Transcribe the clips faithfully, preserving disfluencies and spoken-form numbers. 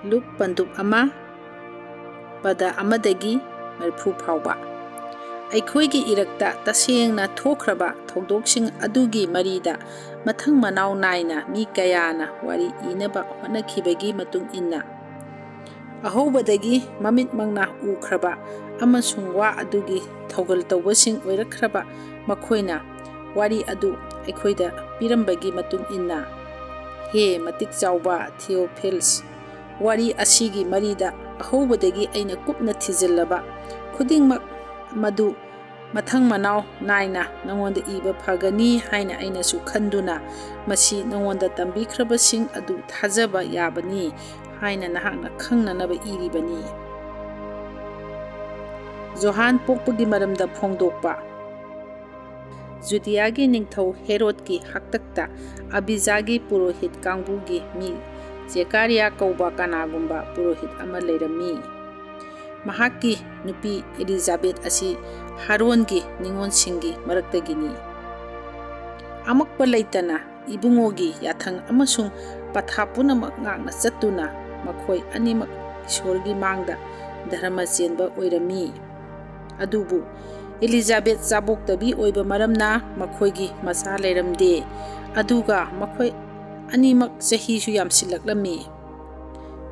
ꯂꯨꯛ ꯄꯟꯗꯨꯞ ꯑꯃ, ꯄꯗ ꯑꯃꯗꯒꯤ ꯃꯔꯤꯐꯨ ꯐꯥꯎꯕ꯫ ꯑꯩꯈꯣꯏꯒꯤ ꯏꯔꯛꯇ ꯇꯁꯦꯡꯅ ꯊꯣꯛꯈ꯭ꯔꯕ ꯊꯧꯗꯣꯛꯁꯤꯡ ꯑꯗꯨꯒꯤ ꯃꯔꯤꯗ ꯃꯊꯪ ꯃꯅꯥꯎ ꯅꯥꯏꯅ ꯃꯤ ꯀꯌꯥꯅ ꯋꯥꯔꯤ ꯏꯅꯕ ꯍꯣꯠꯅꯈꯤꯕꯒꯤ ꯃꯇꯨꯡ ꯏꯟꯅ, ꯑꯍꯧꯕꯗꯒꯤ ꯃꯃꯤꯠꯃꯛꯅ ꯎꯈ꯭ꯔꯕ ꯑꯃꯁꯨꯡ ꯋꯥ ꯑꯗꯨꯒꯤ ꯊꯧꯒꯜ ꯇꯧꯕꯁꯤꯡ ꯑꯣꯏꯔꯛꯈ꯭ꯔꯕ ꯃꯈꯣꯏꯅ ꯋꯥꯔꯤ ꯑꯗꯨ ꯑꯩꯈꯣꯏꯗ ꯄꯤꯔꯝꯕꯒꯤ ꯃꯇꯨꯡ ꯏꯟꯅ, ꯍꯦ ꯃꯇꯤꯛ ꯆꯥꯎꯕ ꯊꯤꯌꯣꯐꯤꯜꯁ, ꯋꯥꯔꯤ ꯑꯁꯤꯒꯤ ꯃꯔꯤꯗ ꯑꯍꯧꯕꯗꯒꯤ ꯑꯩꯅ ꯀꯨꯞꯅ ꯊꯤꯖꯤꯜꯂꯕ ꯈꯨꯗꯤꯡꯃꯛ ꯃꯗꯨ ꯃꯊꯪ ꯃꯅꯥꯎ ꯅꯥꯏꯅ ꯅꯉꯣꯟꯗ ꯏꯕ ꯐꯒꯅꯤ ꯍꯥꯏꯅ ꯑꯩꯅꯁꯨ ꯈꯟꯗꯨꯅ, ꯃꯁꯤ ꯅꯉꯣꯟꯗ ꯇꯝꯕꯤꯈ꯭ꯔꯕꯁꯤꯡ ꯑꯗꯨ ꯊꯥꯖꯕ ꯌꯥꯕꯅꯤ ꯍꯥꯏꯅ ꯅꯍꯥꯛꯅ ꯈꯪꯅꯅꯕ ꯏꯔꯤꯕꯅꯤ꯫ ꯖꯣꯍꯥꯟ ꯄꯣꯛꯄꯒꯤ ꯃꯔꯝꯗ ꯐꯣꯡꯗꯣꯛꯄ꯫ ꯖꯨꯗꯤꯌꯥꯒꯤ ꯅꯤꯡꯊꯧ ꯍꯦꯔꯣꯗꯀꯤ ꯍꯥꯛꯇꯛꯇ ꯑꯕꯤꯖꯥꯒꯤ ꯄꯨꯔꯣꯍꯤꯠ ꯀꯥꯡꯕꯨꯒꯤ ꯃꯤ ꯖꯦꯀꯥꯔꯤꯌꯥ ꯀꯧꯕ ꯀꯅꯥꯒꯨꯝꯕ ꯄꯨꯔꯣꯍꯤꯠ ꯑꯃ ꯂꯩꯔꯝꯃꯤ꯫ ꯃꯍꯥꯛꯀꯤ ꯅꯨꯄꯤ ꯏꯂꯤꯖꯥꯕꯦꯠ ꯑꯁꯤ ꯍꯥꯔꯣꯟꯒꯤ ꯅꯤꯉꯣꯜꯁꯤꯡꯒꯤ ꯃꯔꯛꯇꯒꯤꯅꯤ꯫ ꯑꯃꯛꯄ ꯂꯩꯇꯅ ꯏꯕꯨꯡꯉꯣꯒꯤ ꯌꯥꯊꯪ ꯑꯃꯁꯨꯡ ꯄꯊꯥꯞ ꯄꯨꯝꯅꯃꯛ ꯉꯥꯛꯅ ꯆꯠꯇꯨꯅ ꯃꯈꯣꯏ ꯑꯅꯤꯃꯛ ꯏꯁꯣꯔꯒꯤ ꯃꯥꯡꯗ ꯙꯔꯃ ꯆꯦꯟꯕ ꯑꯣꯏꯔꯝꯃꯤ꯫ ꯑꯗꯨꯕꯨ ꯏꯂꯤꯖꯥꯕꯦꯠ ꯆꯥꯕꯣꯛꯇꯕꯤ ꯑꯣꯏꯕ ꯃꯔꯝꯅ ꯃꯈꯣꯏꯒꯤ ꯃꯆꯥ ꯂꯩꯔꯝꯗꯦ꯫ ꯑꯗꯨꯒ ꯃꯈꯣꯏ ꯑꯅꯤꯃꯛ ꯆꯍꯤꯁꯨ ꯌꯥꯝꯁꯤꯜꯂꯛꯂꯝꯃꯤ꯫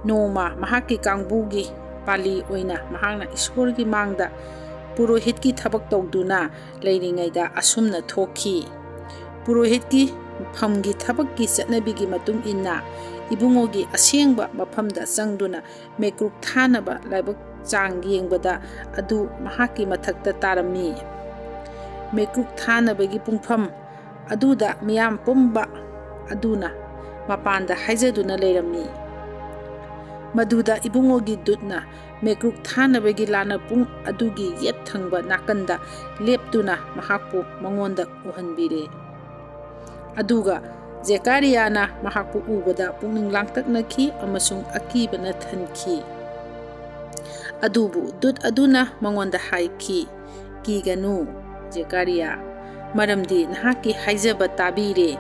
ꯅꯣꯡꯃ ꯃꯍꯥꯛꯀꯤ ꯀꯥꯡꯕꯨꯒꯤ ꯄꯥꯂꯤ ꯑꯣꯏꯅ ꯃꯍꯥꯛꯅ ꯏꯁꯣꯔꯒꯤ ꯃꯥꯡꯗ ꯄꯨꯔꯣꯍꯤꯠꯀꯤ ꯊꯕꯛ ꯇꯧꯗꯨꯅ ꯂꯩꯔꯤꯉꯩꯗ ꯑꯁꯨꯝꯅ ꯊꯣꯛꯈꯤ꯫ ꯄꯨꯔꯣꯍꯤꯠꯀꯤ ꯐꯝꯒꯤ ꯊꯕꯛꯀꯤ ꯆꯠꯅꯕꯤꯒꯤ ꯃꯇꯨꯡ ꯏꯟꯅ ꯏꯕꯨꯡꯉꯣꯒꯤ ꯑꯁꯦꯡꯕ ꯃꯐꯝꯗ ꯆꯪꯗꯨꯅ ꯃꯦꯀ꯭ꯔꯨꯛ ꯊꯥꯅꯕ ꯂꯥꯏꯕꯛ ꯆꯥꯡ ꯌꯦꯡꯕꯗ ꯑꯗꯨ ꯃꯍꯥꯛꯀꯤ ꯃꯊꯛꯇ ꯇꯥꯔꯝꯃꯤ꯫ ꯃꯦꯀ꯭ꯔꯨꯛ ꯊꯥꯅꯕꯒꯤ ꯄꯨꯡꯐꯝ ꯑꯗꯨꯗ ꯃꯤꯌꯥꯝ ꯄꯨꯝꯕ ꯑꯗꯨꯅ ꯃꯄꯥꯟꯗ ꯍꯥꯏꯖꯗꯨꯅ ꯂꯩꯔꯝꯃꯤ꯫ ꯃꯗꯨꯗ ꯏꯕꯨꯡꯉꯣꯒꯤ ꯗꯨꯠꯅ ꯃꯦꯀ꯭ꯔꯨꯛ ꯊꯥꯅꯕꯒꯤ ꯂꯥꯟꯅ ꯄꯨꯡ ꯑꯗꯨꯒꯤ ꯌꯦꯠ ꯊꯪꯕ ꯅꯥꯀꯟꯗ ꯂꯦꯞꯇꯨꯅ ꯃꯍꯥꯛꯄꯨ ꯃꯉꯣꯟꯗ ꯎꯍꯟꯕꯤꯔꯦ꯫ ꯑꯗꯨꯒ ꯖꯦꯀꯥꯔꯤꯌꯥꯅ ꯃꯍꯥꯛꯄꯨ ꯎꯕꯗ ꯄꯨꯛꯅꯤꯡ ꯂꯥꯡꯇꯛꯅꯈꯤ ꯑꯃꯁꯨꯡ ꯑꯀꯤꯕꯅ ꯊꯟꯈꯤ꯫ ꯑꯗꯨꯕꯨ ꯗꯨꯠ ꯑꯗꯨꯅ ꯃꯉꯣꯟꯗ ꯍꯥꯏꯈꯤ, "ꯀꯤꯒꯅꯨ, ꯖꯦꯀꯥꯔꯤꯌꯥ, ꯃꯔꯝꯗꯤ ꯅꯍꯥꯛꯀꯤ ꯍꯥꯏꯖꯕ ꯇꯥꯕꯤꯔꯦ꯫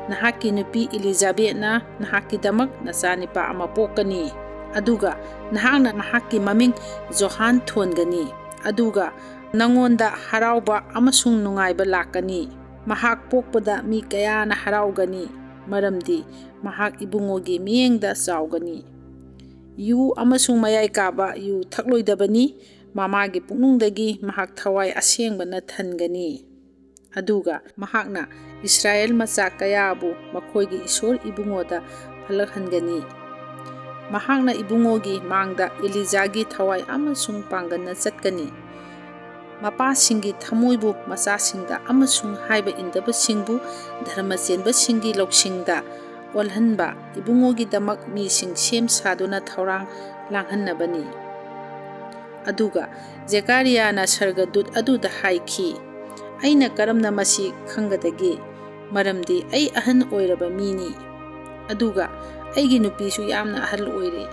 ꯅꯍꯥꯛꯀꯤ ꯅꯨꯄꯤ ꯏꯂꯤꯖꯥꯕꯦꯠꯅ ꯅꯍꯥꯛꯀꯤꯗꯃꯛ ꯅꯆꯥꯅꯤꯄꯥ ꯑꯃ ꯄꯣꯛꯀꯅꯤ꯫ ꯑꯗꯨꯒ ꯅꯍꯥꯛꯅ ꯃꯍꯥꯛꯀꯤ ꯃꯃꯤꯡ ꯖꯣꯍꯥꯟ ꯊꯣꯟꯒꯅꯤ꯫ ꯑꯗꯨꯒ ꯅꯉꯣꯟꯗ ꯍꯔꯥꯎꯕ ꯑꯃꯁꯨꯡ ꯅꯨꯡꯉꯥꯏꯕ ꯂꯥꯛꯀꯅꯤ꯫ ꯃꯍꯥꯛ ꯄꯣꯛꯄꯗ ꯃꯤ ꯀꯌꯥꯅ ꯍꯔꯥꯎꯒꯅꯤ, ꯃꯔꯝꯗꯤ ꯃꯍꯥꯛ ꯏꯕꯨꯡꯉꯣꯒꯤ ꯃꯤꯠꯌꯦꯡꯗ ꯆꯥꯎꯒꯅꯤ꯫ ꯌꯨ ꯑꯃꯁꯨꯡ ꯃꯌꯥꯏ ꯀꯥꯕ ꯌꯨ ꯊꯛꯂꯣꯏꯗꯕꯅꯤ꯫ ꯃꯃꯥꯒꯤ ꯄꯨꯛꯅꯨꯡꯗꯒꯤ ꯃꯍꯥꯛ ꯊꯋꯥꯏ ꯑꯁꯦꯡꯕꯅ ꯊꯟꯒꯅꯤ꯫ ꯑꯗꯨꯒ ꯃꯍꯥꯛꯅ ꯏꯁꯔꯥꯌꯦꯜ ꯃꯆꯥ ꯀꯌꯥꯕꯨ ꯃꯈꯣꯏꯒꯤ ꯏꯁꯣꯔ ꯏꯕꯨꯡꯉꯣꯗ ꯐꯠꯂꯛꯍꯟꯒꯅꯤ꯫ ꯃꯍꯥꯛꯅ ꯏꯕꯨꯡꯉꯣꯒꯤ ꯃꯥꯡꯗ ꯏꯂꯤꯖꯥꯒꯤ ꯊꯋꯥꯏ ꯑꯃꯁꯨꯡ ꯄꯥꯡꯒꯜꯅ ꯆꯠꯀꯅꯤ꯫ ꯃꯄꯥꯁꯤꯡꯒꯤ ꯊꯃꯣꯏꯕꯨ ꯃꯆꯥꯁꯤꯡꯗ ꯑꯃꯁꯨꯡ ꯍꯥꯏꯕ ꯏꯟꯗꯕꯁꯤꯡꯕꯨ ꯙꯔꯃ ꯆꯦꯟꯕꯁꯤꯡꯒꯤ ꯂꯧꯁꯤꯡꯗ ꯑꯣꯜꯍꯟꯕ ꯏꯕꯨꯡꯉꯣꯒꯤꯗꯃꯛ ꯃꯤꯁꯤꯡ ꯁꯦꯝ ꯁꯥꯗꯨꯅ ꯊꯧꯔꯥꯡ ꯂꯥꯡꯍꯟꯅꯕꯅꯤ꯫ ꯑꯗꯨꯒ ꯖꯦꯀꯥꯔꯤꯌꯥꯅ ꯁꯔꯒꯗꯨꯠ ꯑꯗꯨꯗ ꯍꯥꯏꯈꯤ, "ꯑꯩꯅ ꯀꯔꯝꯅ ꯃꯁꯤ ꯈꯪꯒꯗꯒꯦ? ꯃꯔꯝꯗꯤ ꯑꯩ ꯑꯍꯟ ꯑꯣꯏꯔꯕ ꯃꯤꯅꯤ꯫ ꯑꯗꯨꯒ ꯑꯩꯒꯤ ꯅꯨꯄꯤꯁꯨ ꯌꯥꯝꯅ ꯑꯍꯜ ꯑꯣꯏꯔꯦ꯫"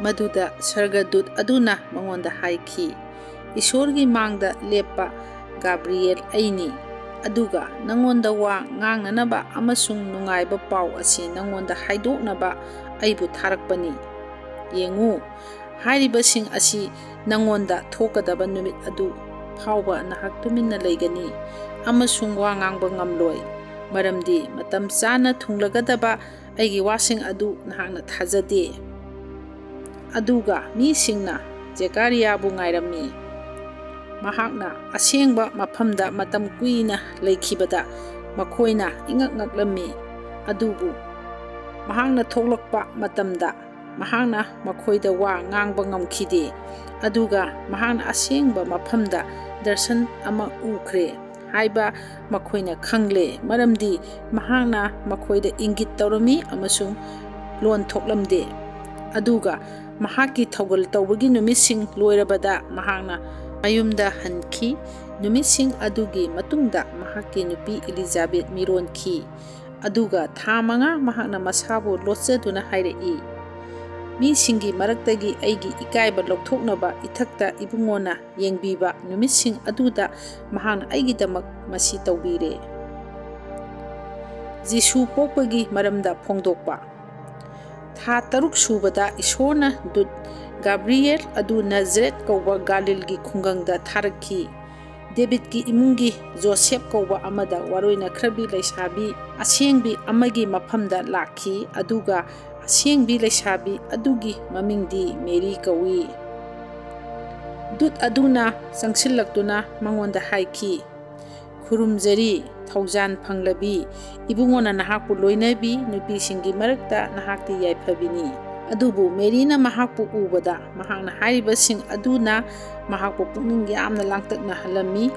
ꯃꯗꯨꯗ ꯁꯔꯒꯗꯨꯠ ꯑꯗꯨꯅ ꯃꯉꯣꯟꯗ ꯍꯥꯏꯈꯤ, "ꯏꯁꯣꯔꯒꯤ ꯃꯥꯡꯗ ꯂꯦꯞꯄ ꯒꯥꯕ꯭ꯔꯤꯌꯦꯜ ꯑꯩꯅꯤ꯫ ꯑꯗꯨꯒ ꯅꯉꯣꯟꯗ ꯋꯥ ꯉꯥꯡꯅꯅꯕ ꯑꯃꯁꯨꯡ ꯅꯨꯡꯉꯥꯏꯕ ꯄꯥꯎ ꯑꯁꯤ ꯅꯉꯣꯟꯗ ꯍꯥꯏꯗꯣꯛꯅꯕ ꯑꯩꯕꯨ ꯊꯥꯔꯛꯄꯅꯤ꯫ ꯌꯦꯡꯉꯨ, ꯍꯥꯏꯔꯤꯕꯁꯤꯡ ꯑꯁꯤ ꯅꯉꯣꯟꯗ ꯊꯣꯛꯀꯗꯕ ꯅꯨꯃꯤꯠ ꯑꯗꯨ ꯐꯥꯎꯕ ꯅꯍꯥꯛ ꯇꯨꯃꯤꯟꯅ ꯂꯩꯒꯅꯤ ꯑꯃꯁꯨꯡ ꯋꯥ ꯉꯥꯡꯕ ꯉꯝꯂꯣꯏ, ꯃꯔꯝꯗꯤ ꯃꯇꯝ ꯆꯥꯅ ꯊꯨꯡꯂꯒꯗꯕ ꯑꯩꯒꯤ ꯋꯥꯁꯤꯡ ꯑꯗꯨ ꯅꯍꯥꯛꯅ ꯊꯥꯖꯗꯦ꯫" ꯑꯗꯨꯒ ꯃꯤꯁꯤꯡꯅ ꯖꯦꯀꯥꯔꯤꯌꯥꯕꯨ ꯉꯥꯏꯔꯝꯃꯤ꯫ ꯃꯍꯥꯛꯅ ꯑꯁꯦꯡꯕ ꯃꯐꯝꯗ ꯃꯇꯝ ꯀꯨꯏꯅ ꯂꯩꯈꯤꯕꯗ ꯃꯈꯣꯏꯅ ꯏꯉꯛ ꯉꯛꯂꯝꯃꯤ꯫ ꯑꯗꯨꯕꯨ ꯃꯍꯥꯛꯅ ꯊꯣꯛꯂꯛꯄ ꯃꯇꯝꯗ ꯃꯍꯥꯛꯅ ꯃꯈꯣꯏꯗ ꯋꯥ ꯉꯥꯡꯕ ꯉꯝꯈꯤꯗꯦ꯫ ꯑꯗꯨꯒ ꯃꯍꯥꯛꯅ ꯑꯁꯦꯡꯕ ꯃꯐꯝꯗ ꯗꯔꯁꯟ ꯑꯃ ꯎꯈ꯭ꯔꯦ ꯍꯥꯏꯕ ꯃꯈꯣꯏꯅ ꯈꯪꯂꯦ, ꯃꯔꯝꯗꯤ ꯃꯍꯥꯛꯅ ꯃꯈꯣꯏꯗ ꯏꯪꯒꯤꯠ ꯇꯧꯔꯝꯃꯤ ꯑꯃꯁꯨꯡ ꯂꯣꯟ ꯊꯣꯛꯂꯝꯗꯦ꯫ ꯑꯗꯨꯒ ꯃꯍꯥꯛꯀꯤ ꯊꯧꯒꯜ ꯇꯧꯕꯒꯤ ꯅꯨꯃꯤꯠꯁꯤꯡ ꯂꯣꯏꯔꯕꯗ ꯃꯍꯥꯛꯅ ꯃꯌꯨꯝꯗ ꯍꯟꯈꯤ꯫ ꯅꯨꯃꯤꯠꯁꯤꯡ ꯑꯗꯨꯒꯤ ꯃꯇꯨꯡꯗ ꯃꯍꯥꯛꯀꯤ ꯅꯨꯄꯤ ꯏꯂꯤꯖꯥꯕꯦꯠ ꯃꯤꯔꯣꯟꯈꯤ꯫ ꯑꯗꯨꯒ ꯊꯥ ꯃꯉꯥ ꯃꯍꯥꯛꯅ ꯃꯁꯥꯕꯨ ꯂꯣꯠꯆꯗꯨꯅ ꯍꯥꯏꯔꯛꯏ, "ꯃꯤꯁꯤꯡꯒꯤ ꯃꯔꯛꯇꯒꯤ ꯑꯩꯒꯤ ꯏꯀꯥꯏꯕ ꯂꯧꯊꯣꯛꯅꯕ ꯏꯊꯛꯇ ꯏꯕꯨꯡꯉꯣꯅ ꯌꯦꯡꯕꯤꯕ ꯅꯨꯃꯤꯠꯁꯤꯡ ꯑꯗꯨꯗ ꯃꯍꯥꯛꯅ ꯑꯩꯒꯤꯗꯃꯛ ꯃꯁꯤ ꯇꯧꯕꯤꯔꯦ꯫" ꯖꯤꯁꯨ ꯄꯣꯛꯄꯒꯤ ꯃꯔꯝꯗ ꯐꯣꯡꯗꯣꯛꯄ꯫ ꯊꯥ ꯇꯔꯨꯛ ꯁꯨꯕꯗ ꯏꯁꯣꯔꯅ ꯗꯨꯠ ꯒꯥꯕ꯭ꯔꯤꯌꯦꯜ ꯑꯗꯨ ꯅꯖꯔꯦꯠ ꯀꯧꯕ ꯒꯥꯂꯤꯜꯒꯤ ꯈꯨꯡꯒꯪꯗ ꯊꯥꯔꯛꯈꯤ꯫ ꯗꯦꯕꯤꯠꯀꯤ ꯏꯃꯨꯡꯒꯤ ꯖꯣꯁꯦꯞ ꯀꯧꯕ ꯑꯃꯗ ꯋꯥꯔꯣꯏꯅꯈ꯭ꯔꯕꯤ ꯂꯩꯁꯥꯕꯤ ꯑꯁꯦꯡꯕꯤ ꯑꯃꯒꯤ ꯃꯐꯝꯗ ꯂꯥꯛꯈꯤ, ꯑꯗꯨꯒ ꯑꯁꯦꯡꯕꯤ ꯂꯩꯁꯥꯕꯤ ꯑꯗꯨꯒꯤ ꯃꯃꯤꯡꯗꯤ ꯃꯦꯔꯤ ꯀꯧꯏ꯫ ꯗꯨꯠ ꯑꯗꯨꯅ ꯆꯪꯁꯤꯜꯂꯛꯇꯨꯅ ꯃꯉꯣꯟꯗ ꯍꯥꯏꯈꯤ, "ꯈꯨꯔꯨꯝꯖꯔꯤ, ꯊꯧꯖꯥꯟ ꯐꯪꯂꯕꯤ, ꯏꯕꯨꯡꯉꯣꯅ ꯅꯍꯥꯛꯄꯨ ꯂꯣꯏꯅꯕꯤ ꯅꯨꯄꯤꯁꯤꯡꯒꯤ ꯃꯔꯛꯇ ꯅꯍꯥꯛꯇꯤ ꯌꯥꯏꯐꯕꯤꯅꯤ"꯫ ꯑꯗꯨꯕꯨ ꯃꯦꯔꯤꯅ ꯃꯍꯥꯛꯄꯨ ꯎꯕꯗ, ꯃꯍꯥꯛꯅ ꯍꯥꯏꯔꯤꯕꯁꯤꯡ ꯑꯗꯨꯅ ꯃꯍꯥꯛꯄꯨ ꯄꯨꯛꯅꯤꯡ ꯌꯥꯝꯅ ꯂꯥꯡꯇꯛꯅꯍꯜꯂꯝꯃꯤ꯫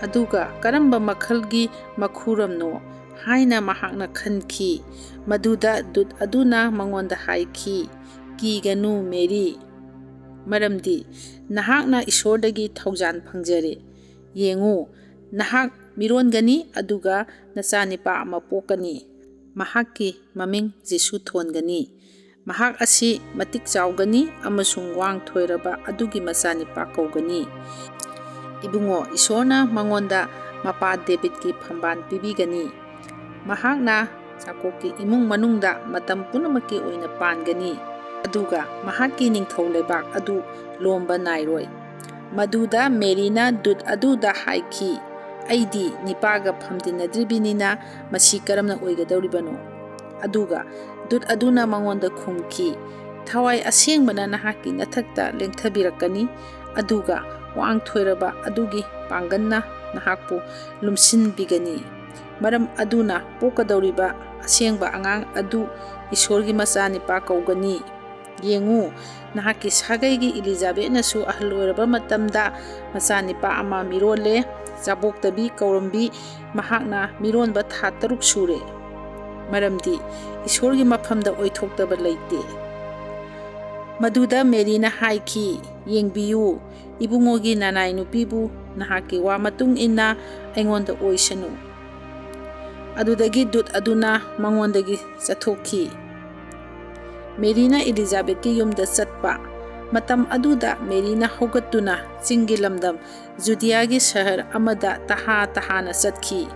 ꯑꯗꯨꯒ ꯀꯔꯝꯕ ꯃꯈꯜꯒꯤ ꯃꯈꯨꯔꯝꯅꯣ ꯍꯥꯏꯅ ꯃꯍꯥꯛꯅ ꯈꯟꯈꯤ꯫ ꯃꯗꯨꯗ ꯗꯨꯠ ꯑꯗꯨꯅ ꯃꯉꯣꯟꯗ ꯍꯥꯏꯈꯤ, "ꯀꯤꯒꯅꯨ, ꯃꯦꯔꯤ, ꯃꯔꯝꯗꯤ ꯅꯍꯥꯛꯅ ꯏꯁꯣꯔꯗꯒꯤ ꯊꯧꯖꯥꯟ ꯐꯪꯖꯔꯦ꯫ ꯌꯦꯡꯉꯨ, ꯅꯍꯥꯛ ꯃꯤꯔꯣꯟꯒꯅꯤ, ꯑꯗꯨꯒ ꯅꯆꯥꯅꯤꯄꯥ ꯑꯃ ꯄꯣꯛꯀꯅꯤ꯫ ꯃꯍꯥꯛꯀꯤ ꯃꯃꯤꯡ ꯖꯤꯁꯨ ꯊꯣꯟꯒꯅꯤ꯫ ꯃꯍꯥꯛ ꯑꯁꯤ ꯃꯇꯤꯛ ꯆꯥꯎꯒꯅꯤ ꯑꯃꯁꯨꯡ ꯋꯥꯡ ꯊꯣꯏꯔꯕ ꯑꯗꯨꯒꯤ ꯃꯆꯥꯅꯤꯄꯥ ꯀꯧꯒꯅꯤ꯫ ꯏꯕꯨꯡꯉꯣ, ꯏꯁꯣꯔꯅ ꯃꯉꯣꯟꯗ ꯃꯄꯥ ꯗꯦꯕꯤꯠꯀꯤ ꯐꯝꯕꯥꯜ ꯄꯤꯕꯤꯒꯅꯤ꯫ ꯃꯍꯥꯛꯅ ꯌꯥꯀꯣꯕꯀꯤ ꯏꯃꯨꯡ ꯃꯅꯨꯡꯗ ꯃꯇꯝ ꯄꯨꯝꯅꯃꯛꯀꯤ ꯑꯣꯏꯅ ꯄꯥꯟꯒꯅꯤ, ꯑꯗꯨꯒ ꯃꯍꯥꯛꯀꯤ ꯅꯤꯡꯊꯧ ꯂꯩꯕꯥꯛ ꯑꯗꯨ ꯂꯣꯝꯕ ꯅꯥꯏꯔꯣꯏ"꯫ ꯃꯗꯨꯗ ꯃꯦꯔꯤꯅ ꯗꯨꯠ ꯑꯗꯨꯗ ꯍꯥꯏꯈꯤ, "ꯑꯩꯗꯤ ꯅꯤꯄꯥꯒ ꯐꯝꯗꯤꯟꯅꯗ꯭ꯔꯤꯕꯅꯤꯅ ꯃꯁꯤ ꯀꯔꯝꯅ ꯑꯣꯏꯒꯗꯧꯔꯤꯕꯅꯣ?" ꯑꯗꯨꯒ ꯗꯨꯠ ꯑꯗꯨꯅ ꯃꯉꯣꯟꯗ ꯈꯨꯝꯈꯤ, "ꯊꯋꯥꯏ ꯑꯁꯦꯡꯕꯅ ꯅꯍꯥꯛꯀꯤ ꯅꯊꯛꯇ ꯂꯦꯡꯊꯕꯤꯔꯛꯀꯅꯤ, ꯑꯗꯨꯒ ꯋꯥꯡ ꯊꯣꯏꯔꯕ ꯑꯗꯨꯒꯤ ꯄꯥꯡꯒꯜꯅ ꯅꯍꯥꯛꯄꯨ ꯂꯨꯝꯁꯤꯟꯕꯤꯒꯅꯤ, ꯃꯔꯝ ꯑꯗꯨꯅ ꯄꯣꯛꯀꯗꯧꯔꯤꯕ ꯑꯁꯦꯡꯕ ꯑꯉꯥꯡ ꯑꯗꯨ ꯏꯁꯣꯔꯒꯤ ꯃꯆꯥꯅꯤꯄꯥ ꯀꯧꯒꯅꯤ꯫ ꯌꯦꯡꯉꯨ, ꯅꯍꯥꯛꯀꯤ ꯁꯥꯒꯩꯒꯤ ꯏꯂꯤꯖꯥꯕꯦꯠꯅꯁꯨ ꯑꯍꯜ ꯑꯣꯏꯔꯕ ꯃꯇꯝꯗ ꯃꯆꯥꯅꯤꯄꯥ ꯑꯃ ꯃꯤꯔꯣꯜꯂꯦ꯫ ꯆꯥꯕꯣꯛꯇꯕꯤ ꯀꯧꯔꯝꯕꯤ ꯃꯍꯥꯛꯅ ꯃꯤꯔꯣꯟꯕ ꯊꯥ ꯇꯔꯨꯛ ꯁꯨꯔꯦ, ꯃꯔꯝꯗꯤ ꯏꯁꯣꯔꯒꯤ ꯃꯐꯝꯗ ꯑꯣꯏꯊꯣꯛꯇꯕ ꯂꯩꯇꯦ"꯫ ꯃꯗꯨꯗ ꯃꯦꯔꯤꯅ ꯍꯥꯏꯈꯤ, "ꯌꯦꯡꯕꯤꯌꯨ, ꯏꯕꯨꯡꯉꯣꯒꯤ ꯅꯅꯥꯏ ꯅꯨꯄꯤꯕꯨ ꯅꯍꯥꯛꯀꯤ ꯋꯥ ꯃꯇꯨꯡ ꯏꯟꯅ ꯑꯩꯉꯣꯟꯗ ꯑꯣꯏꯁꯅꯨ"꯫ ꯑꯗꯨꯗꯒꯤ ꯗꯨꯠ ꯑꯗꯨꯅ ꯃꯉꯣꯟꯗꯒꯤ ꯆꯠꯊꯣꯛꯈꯤ꯫ ꯃꯦꯔꯤꯅ ꯏꯂꯤꯖꯥꯕꯦꯠꯀꯤ ꯌꯨꯝꯗ ꯆꯠꯄ꯫ ꯃꯇꯝ ꯑꯗꯨꯗ ꯃꯦꯔꯤꯅ ꯍꯧꯒꯠꯇꯨꯅ ꯆꯤꯡꯒꯤ ꯂꯝꯗꯝ ꯖꯨꯗꯤꯌꯥꯒꯤ ꯁꯍꯔ ꯑꯃꯗ ꯇꯍꯥ ꯇꯍꯥꯅ ꯆꯠꯈꯤ꯫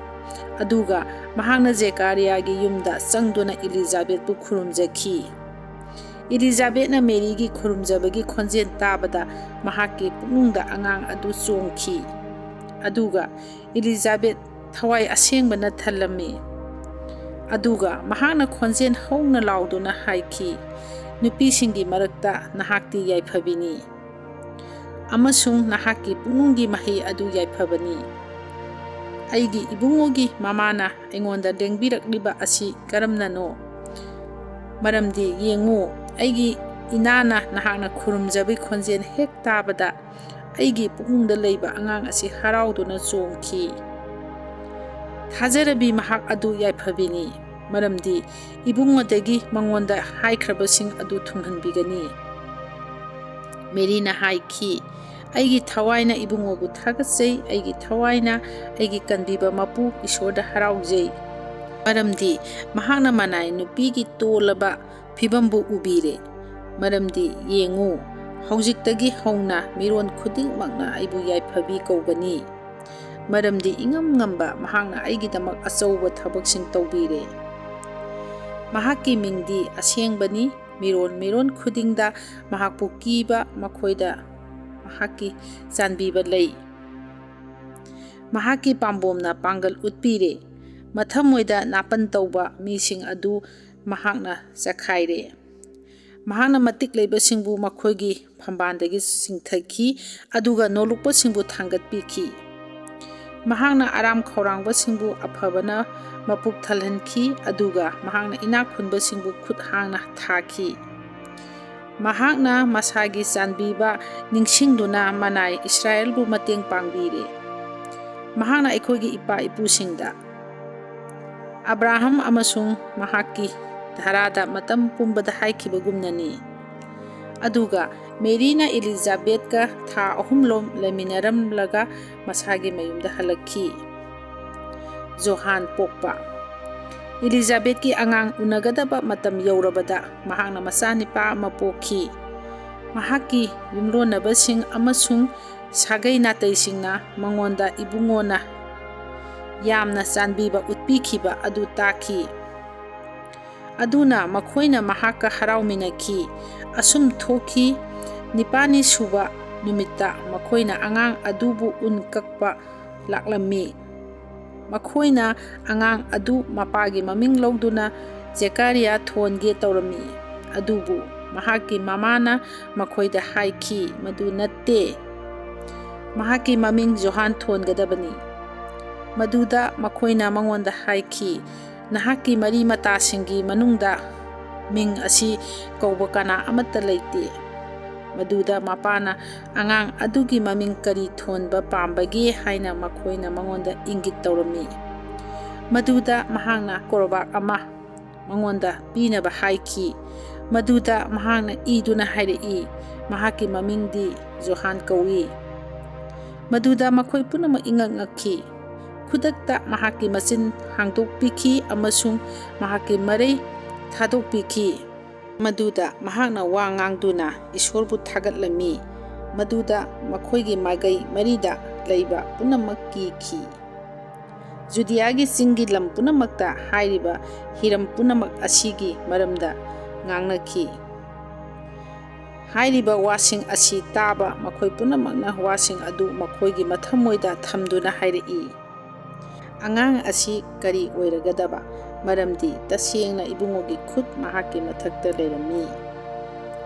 ꯑꯗꯨꯒ ꯃꯍꯥꯛꯅ ꯖꯦꯀꯥꯔꯤꯌꯥꯒꯤ ꯌꯨꯝꯗ ꯆꯪꯗꯨꯅ ꯏꯂꯤꯖꯥꯕꯦꯠꯄꯨ ꯈꯨꯔꯨꯝꯖꯈꯤ꯫ ꯏꯂꯤꯖꯥꯕꯦꯠꯅ ꯃꯦꯔꯤꯒꯤ ꯈꯨꯔꯨꯝꯖꯕꯒꯤ ꯈꯣꯟꯖꯦꯜ ꯇꯥꯕꯗ ꯃꯍꯥꯛꯀꯤ ꯄꯨꯛꯅꯨꯡꯗ ꯑꯉꯥꯡ ꯑꯗꯨ ꯆꯣꯡꯈꯤ꯫ ꯑꯗꯨꯒ ꯏꯂꯤꯖꯥꯕꯦꯠ ꯊꯋꯥꯏ ꯑꯁꯦꯡꯕꯅ ꯊꯜꯂꯝꯃꯤ꯫ ꯑꯗꯨꯒ ꯃꯍꯥꯛꯅ ꯈꯣꯟꯖꯦꯜ ꯍꯧꯅ ꯂꯥꯎꯗꯨꯅ ꯍꯥꯏꯈꯤ, "ꯅꯨꯄꯤꯁꯤꯡꯒꯤ ꯃꯔꯛꯇ ꯅꯍꯥꯛꯇꯤ ꯌꯥꯏꯐꯕꯤꯅꯤ, ꯑꯃꯁꯨꯡ ꯅꯍꯥꯛꯀꯤ ꯄꯨꯛꯅꯨꯡꯒꯤ ꯃꯍꯩ ꯑꯗꯨ ꯌꯥꯏꯐꯕꯅꯤ꯫ ꯑꯩꯒꯤ ꯏꯕꯨꯡꯉꯣꯒꯤ ꯃꯃꯥꯅ ꯑꯩꯉꯣꯟꯗ ꯂꯦꯡꯕꯤꯔꯛꯂꯤꯕ ꯑꯁꯤ ꯀꯔꯝꯅꯅꯣ? ꯃꯔꯝꯗꯤ ꯌꯦꯡꯉꯨ, ꯑꯩꯒꯤ ꯏꯅꯥꯅ ꯅꯍꯥꯛꯅ ꯈꯨꯔꯨꯝꯖꯕꯒꯤ ꯈꯣꯟꯖꯦꯜ ꯍꯦꯛ ꯇꯥꯕꯗ ꯑꯩꯒꯤ ꯄꯨꯛꯅꯨꯡꯗ ꯂꯩꯕ ꯑꯉꯥꯡ ꯑꯁꯤ ꯍꯔꯥꯎꯗꯨꯅ ꯆꯣꯡꯈꯤ꯫ ꯊꯥꯖꯔꯕꯤ ꯃꯍꯥꯛ ꯑꯗꯨ ꯌꯥꯏꯐꯕꯤꯅꯤ, ꯃꯔꯝꯗꯤ ꯏꯕꯨꯡꯉꯣꯗꯒꯤ ꯃꯉꯣꯟꯗ ꯍꯥꯏꯈ꯭ꯔꯕꯁꯤꯡ ꯑꯗꯨ ꯊꯨꯡꯍꯟꯕꯤꯒꯅꯤ꯫" ꯃꯦꯔꯤꯅ ꯍꯥꯏꯈꯤ, "ꯑꯩꯒꯤ ꯊꯋꯥꯏꯅ ꯏꯕꯨꯡꯉꯣꯕꯨ ꯊꯥꯒꯠꯆꯩ, ꯑꯩꯒꯤ ꯊꯋꯥꯏꯅ ꯑꯩꯒꯤ ꯀꯟꯕꯤꯕ ꯃꯄꯨ ꯏꯁꯣꯔꯗ ꯍꯔꯥꯎꯖꯩ, ꯃꯔꯝꯗꯤ ꯃꯍꯥꯛꯅ ꯃꯅꯥꯏ ꯅꯨꯄꯤꯒꯤ ꯇꯣꯜꯂꯕ ꯐꯤꯕꯝꯕꯨ ꯎꯕꯤꯔꯦ꯫ ꯃꯔꯝꯗꯤ ꯌꯦꯡꯉꯨ, ꯍꯧꯖꯤꯛꯇꯒꯤ ꯍꯧꯅ ꯃꯤꯔꯣꯟ ꯈꯨꯗꯤꯡꯃꯛꯅ ꯑꯩꯕꯨ ꯌꯥꯏꯐꯕꯤ ꯀꯧꯒꯅꯤ, ꯃꯔꯝꯗꯤ ꯏꯉꯝ ꯉꯝꯕ ꯃꯍꯥꯛꯅ ꯑꯩꯒꯤꯗꯃꯛ ꯑꯆꯧꯕ ꯊꯕꯛꯁꯤꯡ ꯇꯧꯕꯤꯔꯦ꯫ ꯃꯍꯥꯛꯀꯤ ꯃꯤꯡꯗꯤ ꯑꯁꯦꯡꯕꯅꯤ, ꯃꯤꯔꯣꯟ ꯃꯤꯔꯣꯟ ꯈꯨꯗꯤꯡꯗ ꯃꯍꯥꯛꯄꯨ ꯀꯤꯕ ꯃꯈꯣꯏꯗ ꯃꯍꯥꯛꯀꯤ ꯆꯥꯟꯕꯤꯕ ꯂꯩ꯫ ꯃꯍꯥꯛꯀꯤ ꯄꯥꯝꯕꯣꯝꯅ ꯄꯥꯡꯒꯜ ꯎꯠꯄꯤꯔꯦ, ꯃꯊꯃꯣꯏꯗ ꯅꯥꯄꯟ ꯇꯧꯕ ꯃꯤꯁꯤꯡ ꯑꯗꯨ ꯃꯍꯥꯛꯅ ꯆꯈꯥꯏꯔꯦ꯫ ꯃꯍꯥꯛꯅ ꯃꯇꯤꯛ ꯂꯩꯕꯁꯤꯡꯕꯨ ꯃꯈꯣꯏꯒꯤ ꯐꯝꯕꯥꯜꯗꯒꯤ ꯆꯤꯡꯊꯈꯤ, ꯑꯗꯨꯒ ꯅꯣꯜꯂꯨꯛꯄꯁꯤꯡꯕꯨ ꯊꯥꯡꯒꯠꯄꯤꯈꯤ꯫ ꯃꯍꯥꯛꯅ ꯑꯔꯥꯝ ꯈꯧꯔꯥꯡꯕꯁꯤꯡꯕꯨ ꯑꯐꯕꯅ ꯃꯄꯨꯛ ꯊꯜꯍꯟꯈꯤ, ꯑꯗꯨꯒ ꯃꯍꯥꯛꯅ ꯏꯅꯥꯛ ꯈꯨꯟꯕꯁꯤꯡꯕꯨ ꯈꯨꯠ ꯍꯥꯡꯅ ꯊꯥꯈꯤ꯫ ꯃꯍꯥꯛꯅ ꯃꯁꯥꯒꯤ ꯆꯥꯟꯕꯤꯕ ꯅꯤꯡꯁꯤꯡꯗꯨꯅ ꯃꯅꯥꯏ ꯏꯁꯔꯥꯌꯦꯜꯕꯨ ꯃꯇꯦꯡ ꯄꯥꯡꯕꯤꯔꯦ꯫ ꯃꯍꯥꯛꯅ ꯑꯩꯈꯣꯏꯒꯤ ꯏꯄꯥ ꯏꯄꯨꯁꯤꯡꯗ, ꯑꯕ꯭ꯔꯥꯍꯝ ꯑꯃꯁꯨꯡ ꯃꯍꯥꯛꯀꯤ ꯙꯔꯥꯗ ꯃꯇꯝ ꯄꯨꯝꯕꯗ ꯍꯥꯏꯈꯤꯕꯒꯨꯝꯅꯅꯤ꯫ ꯑꯗꯨꯒ ꯃꯦꯔꯤꯅ ꯏꯂꯤꯖꯥꯕꯦꯠꯀ ꯊꯥ ꯑꯍꯨꯝꯂꯣꯝ ꯂꯩꯃꯤꯟꯅꯔꯝꯂꯒ ꯃꯁꯥꯒꯤ ꯃꯌꯨꯝꯗ ꯍꯜꯂꯛꯈꯤ꯫ ꯖꯣꯍꯥꯟ ꯄꯣꯛꯄ꯫ ꯏꯂꯤꯖꯥꯕꯦꯠꯀꯤ ꯑꯉꯥꯡ ꯎꯅꯒꯗꯕ ꯃꯇꯝ ꯌꯧꯔꯕꯗ ꯃꯍꯥꯛꯅ ꯃꯆꯥꯅꯤꯄꯥ ꯑꯃ ꯄꯣꯛꯈꯤ꯫ ꯃꯍꯥꯛꯀꯤ ꯌꯨꯝꯂꯣꯟꯅꯕꯁꯤꯡ ꯑꯃꯁꯨꯡ ꯁꯥꯒꯩ ꯅꯥꯇꯩꯁꯤꯡꯅ ꯃꯉꯣꯟꯗ ꯏꯕꯨꯡꯉꯣꯅ ꯌꯥꯝꯅ ꯆꯥꯟꯕꯤꯕ ꯎꯠꯄꯤꯈꯤꯕ ꯑꯗꯨ ꯇꯥꯈꯤ꯫ ꯑꯗꯨꯅ ꯃꯈꯣꯏꯅ ꯃꯍꯥꯛꯀ ꯍꯔꯥꯎꯃꯤꯟꯅꯈꯤ꯫ ꯑꯁꯨꯝ ꯊꯣꯛꯈꯤ, ꯅꯤꯄꯥꯜꯅꯤ ꯁꯨꯕ ꯅꯨꯃꯤꯠꯇ ꯃꯈꯣꯏꯅ ꯑꯉꯥꯡ ꯑꯗꯨꯕꯨ ꯎꯟ ꯀꯛꯄ ꯂꯥꯛꯂꯝꯃꯤ꯫ ꯃꯈꯣꯏꯅ ꯑꯉꯥꯡ ꯑꯗꯨ ꯃꯄꯥꯒꯤ ꯃꯃꯤꯡ ꯂꯧꯗꯨꯅ ꯖꯦꯀꯥꯔꯤꯌꯥ ꯊꯣꯟꯒꯦ ꯇꯧꯔꯝꯃꯤ꯫ ꯑꯗꯨꯕꯨ ꯃꯍꯥꯛꯀꯤ ꯃꯃꯥꯅ ꯃꯈꯣꯏꯗ ꯍꯥꯏꯈꯤ, "ꯃꯗꯨ ꯅꯠꯇꯦ, ꯃꯍꯥꯛꯀꯤ ꯃꯃꯤꯡ ꯖꯣꯍꯥꯟ ꯊꯣꯟꯒꯗꯕꯅꯤ"꯫ ꯃꯗꯨꯗ ꯃꯈꯣꯏꯅ ꯃꯉꯣꯟꯗ ꯍꯥꯏꯈꯤ, "ꯅꯍꯥꯛꯀꯤ ꯃꯔꯤ ꯃꯇꯥꯁꯤꯡꯒꯤ ꯃꯅꯨꯡꯗ ꯃꯤꯡ ꯑꯁꯤ ꯀꯧꯕ ꯀꯅꯥ ꯑꯃꯠꯇ ꯂꯩꯇꯦ"꯫ ꯃꯗꯨꯗ ꯃꯄꯥꯅ ꯑꯉꯥꯡ ꯑꯗꯨꯒꯤ ꯃꯃꯤꯡ ꯀꯔꯤ ꯊꯣꯟꯕ ꯄꯥꯝꯕꯒꯦ ꯍꯥꯏꯅ ꯃꯈꯣꯏꯅ ꯃꯉꯣꯟꯗ ꯏꯪꯒꯤꯠ ꯇꯧꯔꯝꯃꯤ꯫ ꯃꯗꯨꯗ ꯃꯍꯥꯛꯅ ꯀꯣꯔꯕꯥꯛ ꯑꯃ ꯃꯉꯣꯟꯗ ꯄꯤꯅꯕ ꯍꯥꯏꯈꯤ꯫ ꯃꯗꯨꯗ ꯃꯍꯥꯛꯅ ꯏꯗꯨꯅ ꯍꯥꯏꯔꯛꯏ, "ꯃꯍꯥꯛꯀꯤ ꯃꯃꯤꯡꯗꯤ ꯖꯣꯍꯥꯟ ꯀꯧꯏ"꯫ ꯃꯗꯨꯗ ꯃꯈꯣꯏ ꯄꯨꯝꯅꯃꯛ ꯏꯉꯛ ꯉꯛꯈꯤ꯫ ꯈꯨꯗꯛꯇ ꯃꯍꯥꯛꯀꯤ ꯃꯆꯤꯟ ꯍꯥꯡꯗꯣꯛꯄꯤꯈꯤ ꯑꯃꯁꯨꯡ ꯃꯍꯥꯛꯀꯤ ꯃꯔꯩ ꯊꯥꯗꯣꯛꯄꯤꯈꯤ꯫ ꯃꯗꯨꯗ ꯃꯍꯥꯛꯅ ꯋꯥ ꯉꯥꯡꯗꯨꯅ ꯏꯁꯣꯔꯕꯨ ꯊꯥꯒꯠꯂꯝꯃꯤ꯫ ꯃꯗꯨꯗ ꯃꯈꯣꯏꯒꯤ ꯃꯥꯏꯀꯩ ꯃꯔꯤꯗ ꯂꯩꯕ ꯄꯨꯝꯅꯃꯛ ꯀꯤꯈꯤ꯫ ꯖꯨꯗꯤꯌꯥꯒꯤ ꯆꯤꯡꯒꯤ ꯂꯝ ꯄꯨꯝꯅꯃꯛꯇ ꯍꯥꯏꯔꯤꯕ ꯍꯤꯔꯝ ꯄꯨꯝꯅꯃꯛ ꯑꯁꯤꯒꯤ ꯃꯔꯝꯗ ꯉꯥꯡꯅꯈꯤ꯫ ꯍꯥꯏꯔꯤꯕ ꯋꯥꯁꯤꯡ ꯑꯁꯤ ꯇꯥꯕ ꯃꯈꯣꯏ ꯄꯨꯝꯅꯃꯛꯅ ꯋꯥꯁꯤꯡ ꯑꯗꯨ ꯃꯈꯣꯏꯒꯤ ꯃꯊꯃꯣꯏꯗ ꯊꯝꯗꯨꯅ ꯍꯥꯏꯔꯛꯏ, "ꯑꯉꯥꯡ ꯑꯁꯤ ꯀꯔꯤ ꯑꯣꯏꯔꯒꯗꯕ? ꯃꯔꯝꯗꯤ ꯇꯁꯦꯡꯅ ꯏꯕꯨꯡꯉꯣꯒꯤ ꯈꯨꯠ ꯃꯍꯥꯛꯀꯤ ꯃꯊꯛꯇ ꯂꯩꯔꯝꯃꯤ"꯫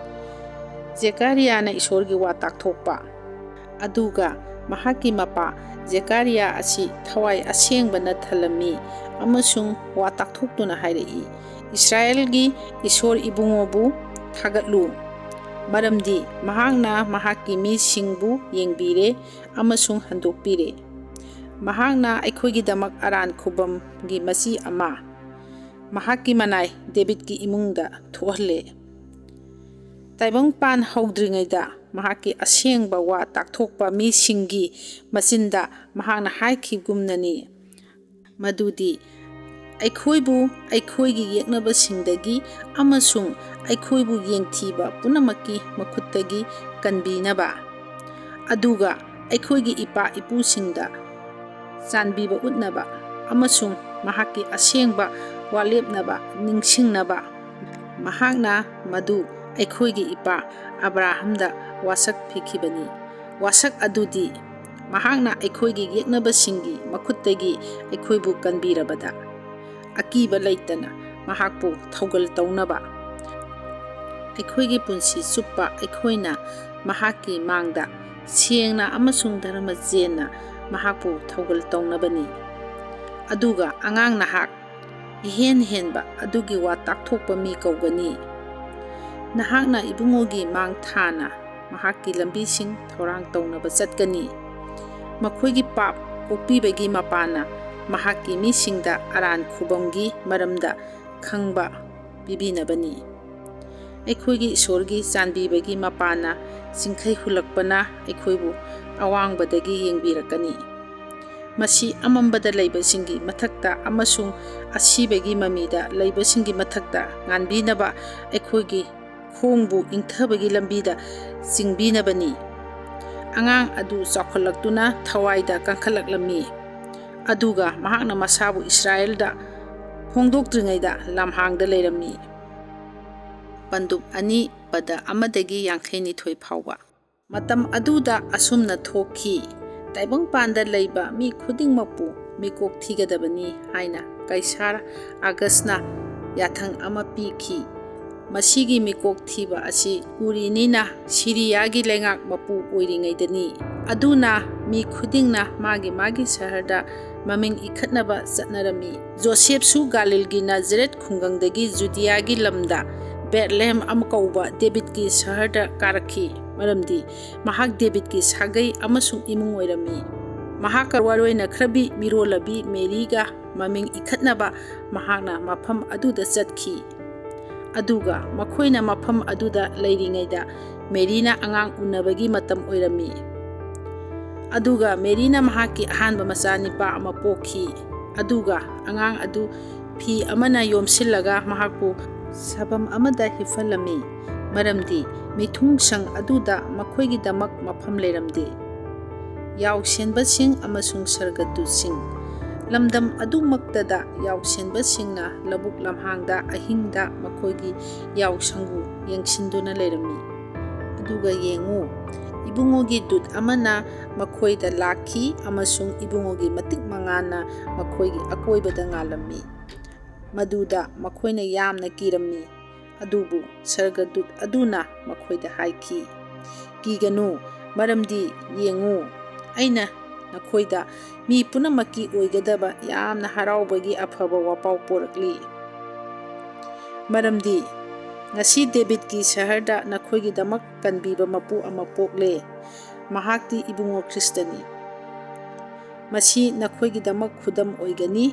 ꯖꯦꯀꯥꯔꯤꯌꯥꯅ ꯏꯁꯣꯔꯒꯤ ꯋꯥ ꯇꯥꯛꯊꯣꯛꯄ꯫ ꯑꯗꯨꯒ ꯃꯍꯥꯛꯀꯤ ꯃꯄꯥ ꯖꯦꯀꯥꯔꯤꯌꯥ ꯑꯁꯤ ꯊꯋꯥꯏ ꯑꯁꯦꯡꯕꯅ ꯊꯜꯂꯝꯃꯤ ꯑꯃꯁꯨꯡ ꯋꯥ ꯇꯥꯛꯊꯣꯛꯇꯨꯅ ꯍꯥꯏꯔꯛꯏ, "ꯏꯁ꯭ꯔꯥꯌꯦꯜꯒꯤ ꯏꯁꯣꯔ ꯏꯕꯨꯡꯉꯣꯕꯨ ꯊꯥꯒꯠꯂꯨ, ꯃꯔꯝꯗꯤ ꯃꯍꯥꯛꯅ ꯃꯍꯥꯛꯀꯤ ꯃꯤꯁꯤꯡꯕꯨ ꯌꯦꯡꯕꯤꯔꯦ ꯑꯃꯁꯨꯡ ꯍꯟꯗꯣꯛꯄꯤꯔꯦ꯫ ꯃꯍꯥꯛꯅ ꯑꯩꯈꯣꯏꯒꯤꯗꯃꯛ ꯑꯔꯥꯟ ꯈꯨꯕꯝꯒꯤ ꯃꯆꯤ ꯑꯃ ꯃꯍꯥꯛꯀꯤ ꯃꯅꯥꯏ ꯗꯦꯕꯤꯠꯀꯤ ꯏꯃꯨꯡꯗ ꯊꯣꯛꯍꯜꯂꯦ"꯫ ꯇꯥꯏꯕꯪꯄꯥꯟ ꯍꯧꯗ꯭ꯔꯤꯉꯩꯗ ꯃꯍꯥꯛꯀꯤ ꯑꯁꯦꯡꯕ ꯋꯥ ꯇꯥꯛꯊꯣꯛꯄ ꯃꯤꯁꯤꯡꯒꯤ ꯃꯆꯤꯟꯗ ꯃꯍꯥꯛꯅ ꯍꯥꯏꯈꯤꯕꯒꯨꯝꯅꯅꯤ, ꯃꯗꯨꯗꯤ, "ꯑꯩꯈꯣꯏꯕꯨ ꯑꯩꯈꯣꯏꯒꯤ ꯌꯦꯛꯅꯕꯁꯤꯡꯗꯒꯤ ꯑꯃꯁꯨꯡ ꯑꯩꯈꯣꯏꯕꯨ ꯌꯦꯡꯊꯤꯕ ꯄꯨꯝꯅꯃꯛꯀꯤ ꯃꯈꯨꯠꯇꯒꯤ ꯀꯟꯕꯤꯅꯕ, ꯑꯗꯨꯒ ꯑꯩꯈꯣꯏꯒꯤ ꯏꯄꯥ ꯏꯄꯨꯁꯤꯡꯗ ꯆꯥꯟꯕꯤꯕ ꯎꯠꯅꯕ ꯑꯃꯁꯨꯡ ꯃꯍꯥꯛꯀꯤ ꯑꯁꯦꯡꯕ ꯋꯥꯂꯦꯞꯅꯕ ꯅꯤꯡꯁꯤꯡꯅꯕ ꯃꯍꯥꯛꯅ ꯃꯗꯨ ꯑꯩꯈꯣꯏꯒꯤ ꯏꯄꯥ ꯑꯕ꯭ꯔꯥꯍꯝꯗ ꯋꯥꯁꯛ ꯄꯤꯈꯤꯕꯅꯤ꯫ ꯋꯥꯁꯛ ꯑꯗꯨꯗꯤ ꯃꯍꯥꯛꯅ ꯑꯩꯈꯣꯏꯒꯤ ꯌꯦꯛꯅꯕꯁꯤꯡꯒꯤ ꯃꯈꯨꯠꯇꯒꯤ ꯑꯩꯈꯣꯏꯕꯨ ꯀꯟꯕꯤꯔꯕꯗ ꯑꯀꯤꯕ ꯂꯩꯇꯅ ꯃꯍꯥꯛꯄꯨ ꯊꯧꯒꯜ ꯇꯧꯅꯕ꯫ ꯑꯩꯈꯣꯏꯒꯤ ꯄꯨꯟꯁꯤ ꯆꯨꯞꯄ ꯑꯩꯈꯣꯏꯅ ꯃꯍꯥꯛꯀꯤ ꯃꯥꯡꯗ ꯁꯦꯡꯅ ꯑꯃꯁꯨꯡ ꯙꯔꯃ ꯆꯦꯟꯅ ꯃꯍꯥꯛꯄꯨ ꯊꯧꯒꯜ ꯇꯧꯅꯕꯅꯤ꯫ ꯑꯗꯨꯒ ꯑꯉꯥꯡ ꯅꯍꯥꯛ ꯏꯍꯦꯟ ꯍꯦꯟꯕ ꯑꯗꯨꯒꯤ ꯋꯥ ꯇꯥꯛꯊꯣꯛꯄ ꯃꯤ ꯀꯧꯒꯅꯤ꯫ ꯅꯍꯥꯛꯅ ꯏꯕꯨꯡꯉꯣꯒꯤ ꯃꯥꯡ ꯊꯥꯅ ꯃꯍꯥꯛꯀꯤ ꯂꯝꯕꯤꯁꯤꯡ ꯊꯧꯔꯥꯡ ꯇꯧꯅꯕ ꯆꯠꯀꯅꯤ꯫ ꯃꯈꯣꯏꯒꯤ ꯄꯥꯞ ꯀꯣꯛꯄꯤꯕꯒꯤ ꯃꯄꯥꯅ ꯃꯍꯥꯛꯀꯤ ꯃꯤꯁꯤꯡꯗ ꯑꯔꯥꯟ ꯈꯨꯕꯝꯒꯤ ꯃꯔꯝꯗ ꯈꯪꯕ ꯄꯤꯕꯤꯅꯕꯅꯤ꯫ ꯑꯩꯈꯣꯏꯒꯤ ꯏꯁꯣꯔꯒꯤ ꯆꯥꯟꯕꯤꯕꯒꯤ ꯃꯄꯥꯅ ꯆꯤꯡꯈꯩ ꯍꯨꯜꯂꯛꯄꯅ ꯑꯩꯈꯣꯏꯕꯨ ꯑꯋꯥꯡꯕꯗꯒꯤ ꯌꯦꯡꯕꯤꯔꯛꯀꯅꯤ꯫ ꯃꯁꯤ ꯑꯃꯝꯕꯗ ꯂꯩꯕꯁꯤꯡꯒꯤ ꯃꯊꯛꯇ ꯑꯃꯁꯨꯡ ꯑꯁꯤꯕꯒꯤ ꯃꯃꯤꯗ ꯂꯩꯕꯁꯤꯡꯒꯤ ꯃꯊꯛꯇ ꯉꯥꯟꯕꯤꯅꯕ ꯑꯩꯈꯣꯏꯒꯤ ꯈꯣꯡꯕꯨ ꯏꯪꯊꯕꯒꯤ ꯂꯝꯕꯤꯗ ꯆꯤꯡꯕꯤꯅꯕꯅꯤ꯫ ꯑꯉꯥꯡ ꯑꯗꯨ ꯆꯥꯎꯈꯠꯂꯛꯇꯨꯅ ꯊꯋꯥꯏꯗ ꯀꯟꯈꯠꯂꯛꯂꯝꯃꯤ, ꯑꯗꯨꯒ ꯃꯍꯥꯛꯅ ꯃꯁꯥꯕꯨ ꯏꯁꯔꯥꯌꯦꯜꯗ ꯐꯣꯡꯗꯣꯛꯇ꯭ꯔꯤꯉꯩꯗ ꯂꯝꯍꯥꯡꯗ ꯂꯩꯔꯝꯃꯤ꯫ ꯄꯟꯗꯨꯞ ꯑꯅꯤ, ꯄꯗ ꯑꯃꯗꯒꯤ ꯌꯥꯡꯈꯩꯅꯤꯊꯣꯏ ꯐꯥꯎꯕ꯫ ꯃꯇꯝ ꯑꯗꯨꯗ ꯑꯁꯨꯝꯅ ꯊꯣꯛꯈꯤ, ꯇꯥꯏꯕꯪꯄꯥꯟꯗ ꯂꯩꯕ ꯃꯤ ꯈꯨꯗꯤꯡꯃꯛꯄꯨ ꯃꯤꯀꯣꯛ ꯊꯤꯒꯗꯕꯅꯤ ꯍꯥꯏꯅ ꯀꯩꯁꯥꯔ ꯑꯒꯁꯅ ꯌꯥꯊꯪ ꯑꯃ ꯄꯤꯈꯤ꯫ ꯃꯁꯤꯒꯤ ꯃꯤꯀꯣꯛ ꯊꯤꯕ ꯑꯁꯤ ꯀꯨꯔꯤꯅꯤꯅ ꯁꯤꯔꯤꯌꯥꯒꯤ ꯂꯩꯉꯥꯛ ꯃꯄꯨ ꯑꯣꯏꯔꯤꯉꯩꯗꯅꯤ꯫ ꯑꯗꯨꯅ ꯃꯤ ꯈꯨꯗꯤꯡꯅ ꯃꯥꯒꯤ ꯃꯥꯒꯤ ꯁꯍꯔꯗ ꯃꯃꯤꯡ ꯏꯈꯠꯅꯕ ꯆꯠꯅꯔꯝꯃꯤ꯫ ꯖꯣꯁꯦꯐꯁꯨ ꯒꯥꯂꯤꯜꯒꯤ ꯅꯥꯖꯔꯦꯠ ꯈꯨꯡꯒꯪꯗꯒꯤ ꯖꯨꯗꯤꯌꯥꯒꯤ ꯂꯝꯗ ꯕꯦꯠꯂꯦꯍꯦꯝ ꯑꯃ ꯀꯧꯕ ꯗꯦꯕꯤꯠꯀꯤ ꯁꯍꯔꯗ ꯀꯥꯔꯛꯈꯤ, ꯃꯔꯝꯗꯤ ꯃꯍꯥꯛ ꯗꯦꯕꯤꯠꯀꯤ ꯁꯥꯒꯩ ꯑꯃꯁꯨꯡ ꯏꯃꯨꯡ ꯑꯣꯏꯔꯝꯃꯤ꯫ ꯃꯍꯥꯛꯀ ꯋꯥꯔꯣꯏꯅꯈ꯭ꯔꯕꯤ ꯃꯤꯔꯣꯜꯂꯕꯤ ꯃꯦꯔꯤꯒ ꯃꯃꯤꯡ ꯏꯈꯠꯅꯕ ꯃꯍꯥꯛꯅ ꯃꯐꯝ ꯑꯗꯨꯗ ꯆꯠꯈꯤ꯫ ꯑꯗꯨꯒ ꯃꯈꯣꯏꯅ ꯃꯐꯝ ꯑꯗꯨꯗ ꯂꯩꯔꯤꯉꯩꯗ ꯃꯦꯔꯤꯅ ꯑꯉꯥꯡ ꯎꯅꯕꯒꯤ ꯃꯇꯝ ꯑꯣꯏꯔꯝꯃꯤ꯫ ꯑꯗꯨꯒ ꯃꯦꯔꯤꯅ ꯃꯍꯥꯛꯀꯤ ꯑꯍꯥꯟꯕ ꯃꯆꯥꯅꯤꯄꯥ ꯑꯃ ꯄꯣꯛꯈꯤ꯫ ꯑꯗꯨꯒ ꯑꯉꯥꯡ ꯑꯗꯨ ꯐꯤ ꯑꯃꯅ ꯌꯣꯝꯁꯤꯜꯂꯒ ꯃꯍꯥꯛꯄꯨ ꯁꯥꯐꯝ ꯑꯃꯗ ꯍꯤꯞꯍꯜꯂꯝꯃꯤ, ꯃꯔꯝꯗꯤ ꯃꯤꯊꯨꯡꯁꯪ ꯑꯗꯨꯗ ꯃꯈꯣꯏꯒꯤꯗꯃꯛ ꯃꯐꯝ ꯂꯩꯔꯝꯗꯦ꯫ ꯌꯥꯎꯁꯦꯟꯕꯁꯤꯡ ꯑꯃꯁꯨꯡ ꯁꯔꯒꯗꯨꯠꯁꯤꯡ꯫ ꯂꯝꯗꯝ ꯑꯗꯨꯃꯛꯇꯗ ꯌꯥꯎꯁꯦꯟꯕꯁꯤꯡꯅ ꯂꯧꯕꯨꯛ ꯂꯝꯍꯥꯡꯗ ꯑꯍꯤꯡꯗ ꯃꯈꯣꯏꯒꯤ ꯌꯥꯎꯁꯪꯕꯨ ꯌꯦꯡꯁꯤꯟꯗꯨꯅ ꯂꯩꯔꯝꯃꯤ꯫ ꯑꯗꯨꯒ ꯌꯦꯡꯉꯨ, ꯏꯕꯨꯡꯉꯣꯒꯤ ꯗꯨꯠ ꯑꯃꯅ ꯃꯈꯣꯏꯗ ꯂꯥꯛꯈꯤ ꯑꯃꯁꯨꯡ ꯏꯕꯨꯡꯉꯣꯒꯤ ꯃꯇꯤꯛ ꯃꯉꯥꯅ ꯃꯈꯣꯏꯒꯤ ꯑꯀꯣꯏꯕꯗ ꯉꯥꯜꯂꯝꯃꯤ꯫ ꯃꯗꯨꯗ ꯃꯈꯣꯏꯅ ꯌꯥꯝꯅ ꯀꯤꯔꯝꯃꯤ꯫ ꯑꯗꯨꯕꯨ ꯁꯔꯒꯗꯨꯠ ꯑꯗꯨꯅ ꯃꯈꯣꯏꯗ ꯍꯥꯏꯈꯤ, "ꯀꯤꯒꯅꯨ, ꯃꯔꯝꯗꯤ ꯌꯦꯡꯉꯨ, ꯑꯩꯅ ꯅꯈꯣꯏꯗ ꯃꯤ ꯄꯨꯝꯅꯃꯛꯀꯤ ꯑꯣꯏꯒꯗꯕ ꯌꯥꯝꯅ ꯍꯔꯥꯎꯕꯒꯤ ꯑꯐꯕ ꯋꯥꯄꯥꯎ ꯄꯣꯔꯛꯂꯤ꯫ ꯃꯔꯝꯗꯤ ꯉꯁꯤ ꯗꯦꯕꯤꯠꯀꯤ ꯁꯍꯔꯗ ꯅꯈꯣꯏꯒꯤꯗꯃꯛ ꯀꯟꯕꯤꯕ ꯃꯄꯨ ꯑꯃ ꯄꯣꯛꯂꯦ꯫ ꯃꯍꯥꯛꯇꯤ ꯏꯕꯨꯡꯉꯣ ꯈ꯭ꯔꯤꯁꯇꯅꯤ꯫ ꯃꯁꯤ ꯅꯈꯣꯏꯒꯤꯗꯃꯛ ꯈꯨꯗꯝ ꯑꯣꯏꯒꯅꯤ꯫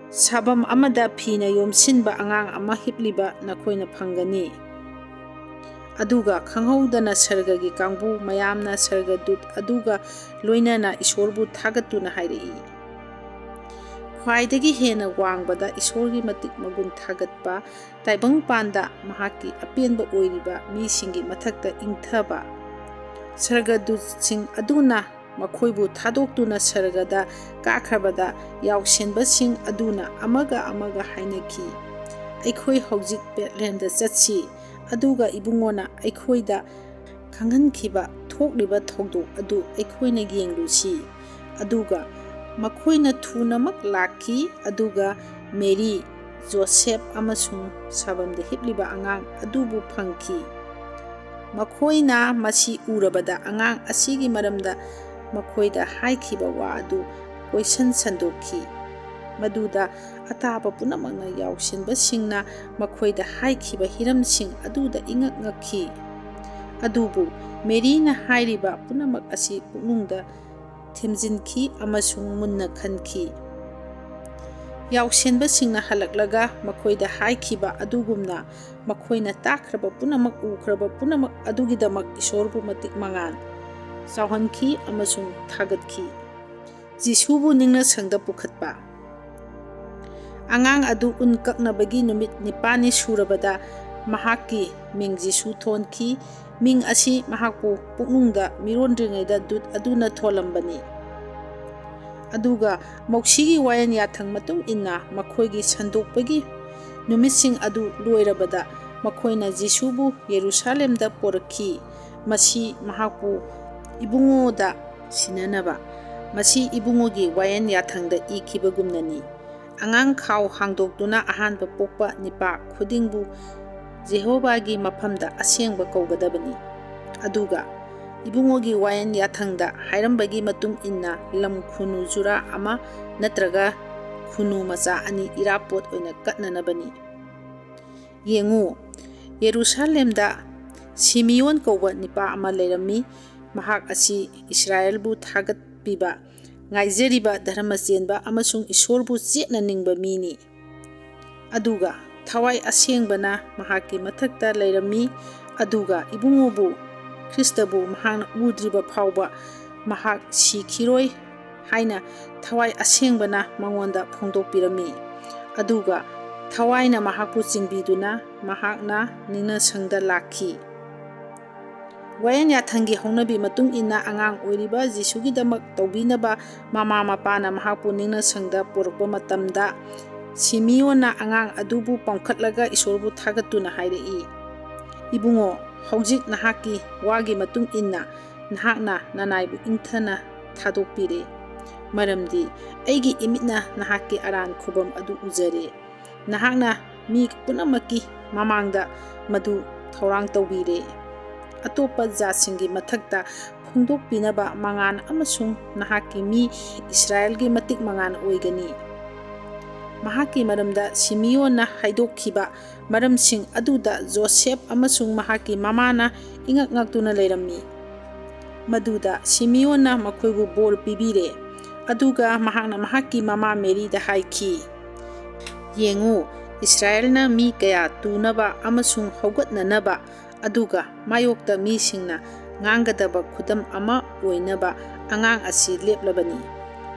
ꯁꯥꯐꯝ ꯑꯃꯗ ꯐꯤꯅ ꯌꯣꯝꯁꯤꯟꯕ ꯑꯉꯥꯡ ꯑꯃ ꯍꯤꯞꯂꯤꯕ ꯅꯈꯣꯏꯅ ꯐꯪꯒꯅꯤ꯫" ꯑꯗꯨꯒ ꯈꯪꯍꯧꯗꯅ ꯁꯔꯒꯒꯤ ꯀꯥꯡꯕꯨ ꯃꯌꯥꯝꯅ ꯁꯔꯒꯗꯨꯠ ꯑꯗꯨꯒ ꯂꯣꯏꯅꯅ ꯏꯁꯣꯔꯕꯨ ꯊꯥꯒꯠꯇꯨꯅ ꯍꯥꯏꯔꯛꯏ꯫ ꯈ꯭ꯋꯥꯏꯗꯒꯤ ꯍꯦꯟꯅ ꯋꯥꯡꯕꯗ ꯏꯁꯣꯔꯒꯤ ꯃꯇꯤꯛ ꯃꯒꯨꯟ ꯊꯥꯒꯠꯄ, ꯇꯥꯏꯕꯪꯄꯥꯟꯗ ꯃꯍꯥꯛꯀꯤ ꯑꯄꯦꯟꯕ ꯑꯣꯏꯔꯤꯕ ꯃꯤꯁꯤꯡꯒꯤ ꯃꯊꯛꯇ ꯏꯪꯊꯕ꯫ ꯁꯔꯒꯗꯨꯠꯁꯤꯡ ꯑꯗꯨꯅ ꯃꯈꯣꯏꯕꯨ ꯊꯥꯗꯣꯛꯇꯨꯅ ꯁꯔꯒꯗ ꯀꯥꯈ꯭ꯔꯕꯗ, ꯌꯥꯎꯁꯦꯟꯕꯁꯤꯡ ꯑꯗꯨꯅ ꯑꯃꯒ ꯑꯃꯒ ꯍꯥꯏꯅꯈꯤ, "ꯑꯩꯈꯣꯏ ꯍꯧꯖꯤꯛ ꯕꯦꯠꯂꯦꯍꯦꯝꯗ ꯆꯠꯁꯤ, ꯑꯗꯨꯒ ꯏꯕꯨꯡꯉꯣꯅ ꯑꯩꯈꯣꯏꯗ ꯈꯪꯍꯟꯈꯤꯕ ꯊꯣꯛꯂꯤꯕ ꯊꯧꯗꯣꯛ ꯑꯗꯨ ꯑꯩꯈꯣꯏꯅ ꯌꯦꯡꯂꯨꯁꯤ꯫" ꯑꯗꯨꯒ ꯃꯈꯣꯏꯅ ꯊꯨꯅꯃꯛ ꯂꯥꯛꯈꯤ, ꯑꯗꯨꯒ ꯃꯦꯔꯤ, ꯖꯣꯁꯦꯐ ꯑꯃꯁꯨꯡ ꯁꯥꯐꯝꯗ ꯍꯤꯞꯂꯤꯕ ꯑꯉꯥꯡ ꯑꯗꯨꯕꯨ ꯐꯪꯈꯤ꯫ ꯃꯈꯣꯏꯅ ꯃꯁꯤ ꯎꯔꯕꯗ ꯑꯉꯥꯡ ꯑꯁꯤꯒꯤ ꯃꯔꯝꯗ ꯃꯈꯣꯏꯗ ꯍꯥꯏꯈꯤꯕ ꯋꯥ ꯑꯗꯨ ꯀꯣꯏꯁꯟ ꯁꯟꯗꯣꯛꯈꯤ꯫ ꯃꯗꯨꯗ ꯑꯇꯥꯕ ꯄꯨꯝꯅꯃꯛꯅ ꯌꯥꯎꯁꯦꯟꯕꯁꯤꯡꯅ ꯃꯈꯣꯏꯗ ꯍꯥꯏꯈꯤꯕ ꯍꯤꯔꯝꯁꯤꯡ ꯑꯗꯨꯗ ꯏꯉꯛ ꯉꯛꯈꯤ꯫ ꯑꯗꯨꯕꯨ ꯃꯦꯔꯤꯅ ꯍꯥꯏꯔꯤꯕ ꯄꯨꯝꯅꯃꯛ ꯑꯁꯤ ꯄꯨꯛꯅꯤꯡꯗ ꯊꯦꯝꯖꯤꯟꯈꯤ ꯑꯃꯁꯨꯡ ꯃꯨꯟꯅ ꯈꯟꯈꯤ꯫ ꯌꯥꯎꯁꯦꯟꯕꯁꯤꯡꯅ ꯍꯜꯂꯛꯂꯒ ꯃꯈꯣꯏꯗ ꯍꯥꯏꯈꯤꯕ ꯑꯗꯨꯒꯨꯝꯅ ꯃꯈꯣꯏꯅ ꯇꯥꯈ꯭ꯔꯕ ꯄꯨꯝꯅꯃꯛ, ꯎꯈ꯭ꯔꯕ ꯄꯨꯝꯅꯃꯛ ꯑꯗꯨꯒꯤꯗꯃꯛ ꯏꯁꯣꯔꯕꯨ ꯃꯇꯤꯛ ꯃꯉꯥꯟ ꯆꯥꯎꯍꯟꯈꯤ ꯑꯃꯁꯨꯡ ꯊꯥꯒꯠꯈꯤ꯫ ꯖꯤꯁꯨꯕꯨ ꯅꯤꯡꯅꯁꯪꯗ ꯄꯨꯈꯠꯄ꯫ ꯑꯉꯥꯡ ꯑꯗꯨ ꯎꯟ ꯀꯛꯅꯕꯒꯤ ꯅꯨꯃꯤꯠ ꯅꯤꯄꯥꯜꯅꯤ ꯁꯨꯔꯕꯗ ꯃꯍꯥꯛꯀꯤ ꯃꯤꯡ ꯖꯤꯁꯨ ꯊꯣꯟꯈꯤ꯫ ꯃꯤꯡ ꯑꯁꯤ ꯃꯍꯥꯛꯄꯨ ꯄꯨꯛꯅꯨꯡꯗ ꯃꯤꯔꯣꯟꯗ꯭ꯔꯤꯉꯩꯗ ꯗꯨꯠ ꯑꯗꯨꯅ ꯊꯣꯜꯂꯝꯕꯅꯤ꯫ ꯑꯗꯨꯒ ꯃꯧꯁꯤꯒꯤ ꯋꯥꯌꯦꯜ ꯌꯥꯊꯪ ꯃꯇꯨꯡ ꯏꯟꯅ ꯃꯈꯣꯏꯒꯤ ꯁꯟꯗꯣꯛꯄꯒꯤ ꯅꯨꯃꯤꯠꯁꯤꯡ ꯑꯗꯨ ꯂꯣꯏꯔꯕꯗ ꯃꯈꯣꯏꯅ ꯖꯤꯁꯨꯕꯨ ꯌꯦꯔꯨꯁꯥꯂꯦꯝꯗ ꯄꯣꯔꯛꯈꯤ꯫ ꯃꯁꯤ ꯃꯍꯥꯛꯄꯨ ꯏꯕꯨꯡꯉꯣꯗ ꯁꯤꯟꯅꯅꯕ꯫ ꯃꯁꯤ ꯏꯕꯨꯡꯉꯣꯒꯤ ꯋꯥꯌꯦꯜ ꯌꯥꯊꯪꯗ ꯏꯈꯤꯕꯒꯨꯝꯅꯅꯤ꯫ ꯑꯉꯥꯡ ꯈꯥꯎ ꯍꯥꯡꯗꯣꯛꯇꯨꯅ ꯑꯍꯥꯟꯕ ꯄꯣꯛꯄ ꯅꯤꯄꯥ ꯈꯨꯗꯤꯡꯕꯨ ꯖꯦꯍꯣꯚꯥꯒꯤ ꯃꯐꯝꯗ ꯑꯁꯦꯡꯕ ꯀꯧꯒꯗꯕꯅꯤ꯫ ꯑꯗꯨꯒ ꯏꯕꯨꯡꯉꯣꯒꯤ ꯋꯥꯌꯦꯜ ꯌꯥꯊꯪꯗ ꯍꯥꯏꯔꯝꯕꯒꯤ ꯃꯇꯨꯡ ꯏꯟꯅ ꯂꯝ ꯈꯨꯅꯨ ꯖꯨꯔꯥ ꯑꯃ ꯅꯠꯇ꯭ꯔꯒ ꯈꯨꯅꯨ ꯃꯆꯥ ꯑꯅꯤ ꯏꯔꯥꯄꯣꯠ ꯑꯣꯏꯅ ꯀꯠꯅꯅꯕꯅꯤ꯫ ꯌꯦꯡꯉꯨ, ꯌꯦꯔꯨꯁꯥꯂꯦꯝꯗ ꯁꯤꯃꯤꯌꯣꯟ ꯀꯧꯕ ꯅꯤꯄꯥ ꯑꯃ ꯂꯩꯔꯝꯃꯤ꯫ ꯃꯍꯥꯛ ꯑꯁꯤ ꯏꯁꯔꯥꯌꯦꯜꯕꯨ ꯊꯥꯒꯠꯄꯤꯕ, ꯉꯥꯏꯖꯔꯤꯕ, ꯙꯔꯃ ꯆꯦꯟꯕ ꯑꯃꯁꯨꯡ ꯏꯁꯣꯔꯕꯨ ꯆꯦꯠꯅ ꯅꯤꯡꯕ ꯃꯤꯅꯤ꯫ ꯑꯗꯨꯒ ꯊꯋꯥꯏ ꯑꯁꯦꯡꯕꯅ ꯃꯍꯥꯛꯀꯤ ꯃꯊꯛꯇ ꯂꯩꯔꯝꯃꯤ꯫ ꯑꯗꯨꯒ ꯏꯕꯨꯡꯉꯣꯕꯨ, ꯈ꯭ꯔꯤꯁꯇꯕꯨ ꯃꯍꯥꯛꯅ ꯎꯗ꯭ꯔꯤꯕ ꯐꯥꯎꯕ ꯃꯍꯥꯛ ꯁꯤꯈꯤꯔꯣꯏ ꯍꯥꯏꯅ ꯊꯋꯥꯏ ꯑꯁꯦꯡꯕꯅ ꯃꯉꯣꯟꯗ ꯐꯣꯡꯗꯣꯛꯄꯤꯔꯝꯃꯤ꯫ ꯑꯗꯨꯒ ꯊꯋꯥꯏꯅ ꯃꯍꯥꯛꯄꯨ ꯆꯤꯡꯕꯤꯗꯨꯅ ꯃꯍꯥꯛꯅ ꯅꯤꯡꯅꯁꯪꯗ ꯂꯥꯛꯈꯤ꯫ ꯋꯥꯌꯦꯜ ꯌꯥꯊꯪꯒꯤ ꯍꯧꯅꯕꯤ ꯃꯇꯨꯡ ꯏꯟꯅ ꯑꯉꯥꯡ ꯑꯣꯏꯔꯤꯕ ꯖꯤꯁꯨꯒꯤꯗꯃꯛ ꯇꯧꯕꯤꯅꯕ ꯃꯃꯥ ꯃꯄꯥꯅ ꯃꯍꯥꯛꯄꯨ ꯅꯤꯡꯅꯁꯪꯗ ꯄꯨꯔꯛꯄ ꯃꯇꯝꯗ, ꯁꯤꯃꯤꯌꯣꯟꯅ ꯑꯉꯥꯡ ꯑꯗꯨꯕꯨ ꯄꯝꯈꯠꯂꯒ ꯏꯁꯣꯔꯕꯨ ꯊꯥꯒꯠꯇꯨꯅ ꯍꯥꯏꯔꯛꯏ, "ꯏꯕꯨꯡꯉꯣ, ꯍꯧꯖꯤꯛ ꯅꯍꯥꯛꯀꯤ ꯋꯥꯒꯤ ꯃꯇꯨꯡ ꯏꯟꯅ ꯅꯍꯥꯛꯅ ꯅꯅꯥꯏꯕꯨ ꯏꯪꯊꯅ ꯊꯥꯗꯣꯛꯄꯤꯔꯦ, ꯃꯔꯝꯗꯤ ꯑꯩꯒꯤ ꯏꯃꯤꯠꯅ ꯅꯍꯥꯛꯀꯤ ꯑꯔꯥꯟ ꯈꯨꯕꯝ ꯑꯗꯨ ꯎꯖꯔꯦ꯫ ꯅꯍꯥꯛꯅ ꯃꯤ ꯄꯨꯝꯅꯃꯛꯀꯤ ꯃꯃꯥꯡꯗ ꯃꯗꯨ ꯊꯧꯔꯥꯡ ꯇꯧꯕꯤꯔꯦ꯫ ꯑꯇꯣꯞꯄ ꯖꯥꯠꯁꯤꯡꯒꯤ ꯃꯊꯛꯇ ꯐꯣꯡꯗꯣꯛꯄꯤꯅꯕ ꯃꯉꯥꯜ ꯑꯃꯁꯨꯡ ꯅꯍꯥꯛꯀꯤ ꯃꯤ ꯏꯁꯔꯥꯌꯦꯜꯒꯤ ꯃꯇꯤꯛ ꯃꯉꯥꯜ ꯑꯣꯏꯒꯅꯤ꯫" ꯃꯍꯥꯛꯀꯤ ꯃꯔꯝꯗ ꯁꯤꯃꯤꯌꯣꯟꯅ ꯍꯥꯏꯗꯣꯛꯈꯤꯕ ꯃꯔꯝꯁꯤꯡ ꯑꯗꯨꯗ ꯖꯣꯁꯦꯐ ꯑꯃꯁꯨꯡ ꯃꯍꯥꯛꯀꯤ ꯃꯃꯥꯅ ꯏꯉꯛ ꯉꯛꯇꯨꯅ ꯂꯩꯔꯝꯃꯤ꯫ ꯃꯗꯨꯗ ꯁꯤꯃꯤꯌꯣꯟꯅ ꯃꯈꯣꯏꯕꯨ ꯕꯣꯔ ꯄꯤꯕꯤꯔꯦ, ꯑꯗꯨꯒ ꯃꯍꯥꯛꯅ ꯃꯍꯥꯛꯀꯤ ꯃꯃꯥ ꯃꯦꯔꯤꯗ ꯍꯥꯏꯈꯤ, "ꯌꯦꯡꯉꯨ, ꯏꯁꯔꯥꯌꯦꯜꯅ ꯃꯤ ꯀꯌꯥ ꯇꯨꯅꯕ ꯑꯃꯁꯨꯡ ꯍꯧꯒꯠꯅꯅꯕ, ꯑꯗꯨꯒ ꯃꯥꯌꯣꯛꯇ ꯃꯤꯁꯤꯡꯅ ꯉꯥꯡꯒꯗꯕ ꯈꯨꯗꯝ ꯑꯃ ꯑꯣꯏꯅꯕ ꯑꯉꯥꯡ ꯑꯁꯤ ꯂꯦꯞꯂꯕꯅꯤ꯫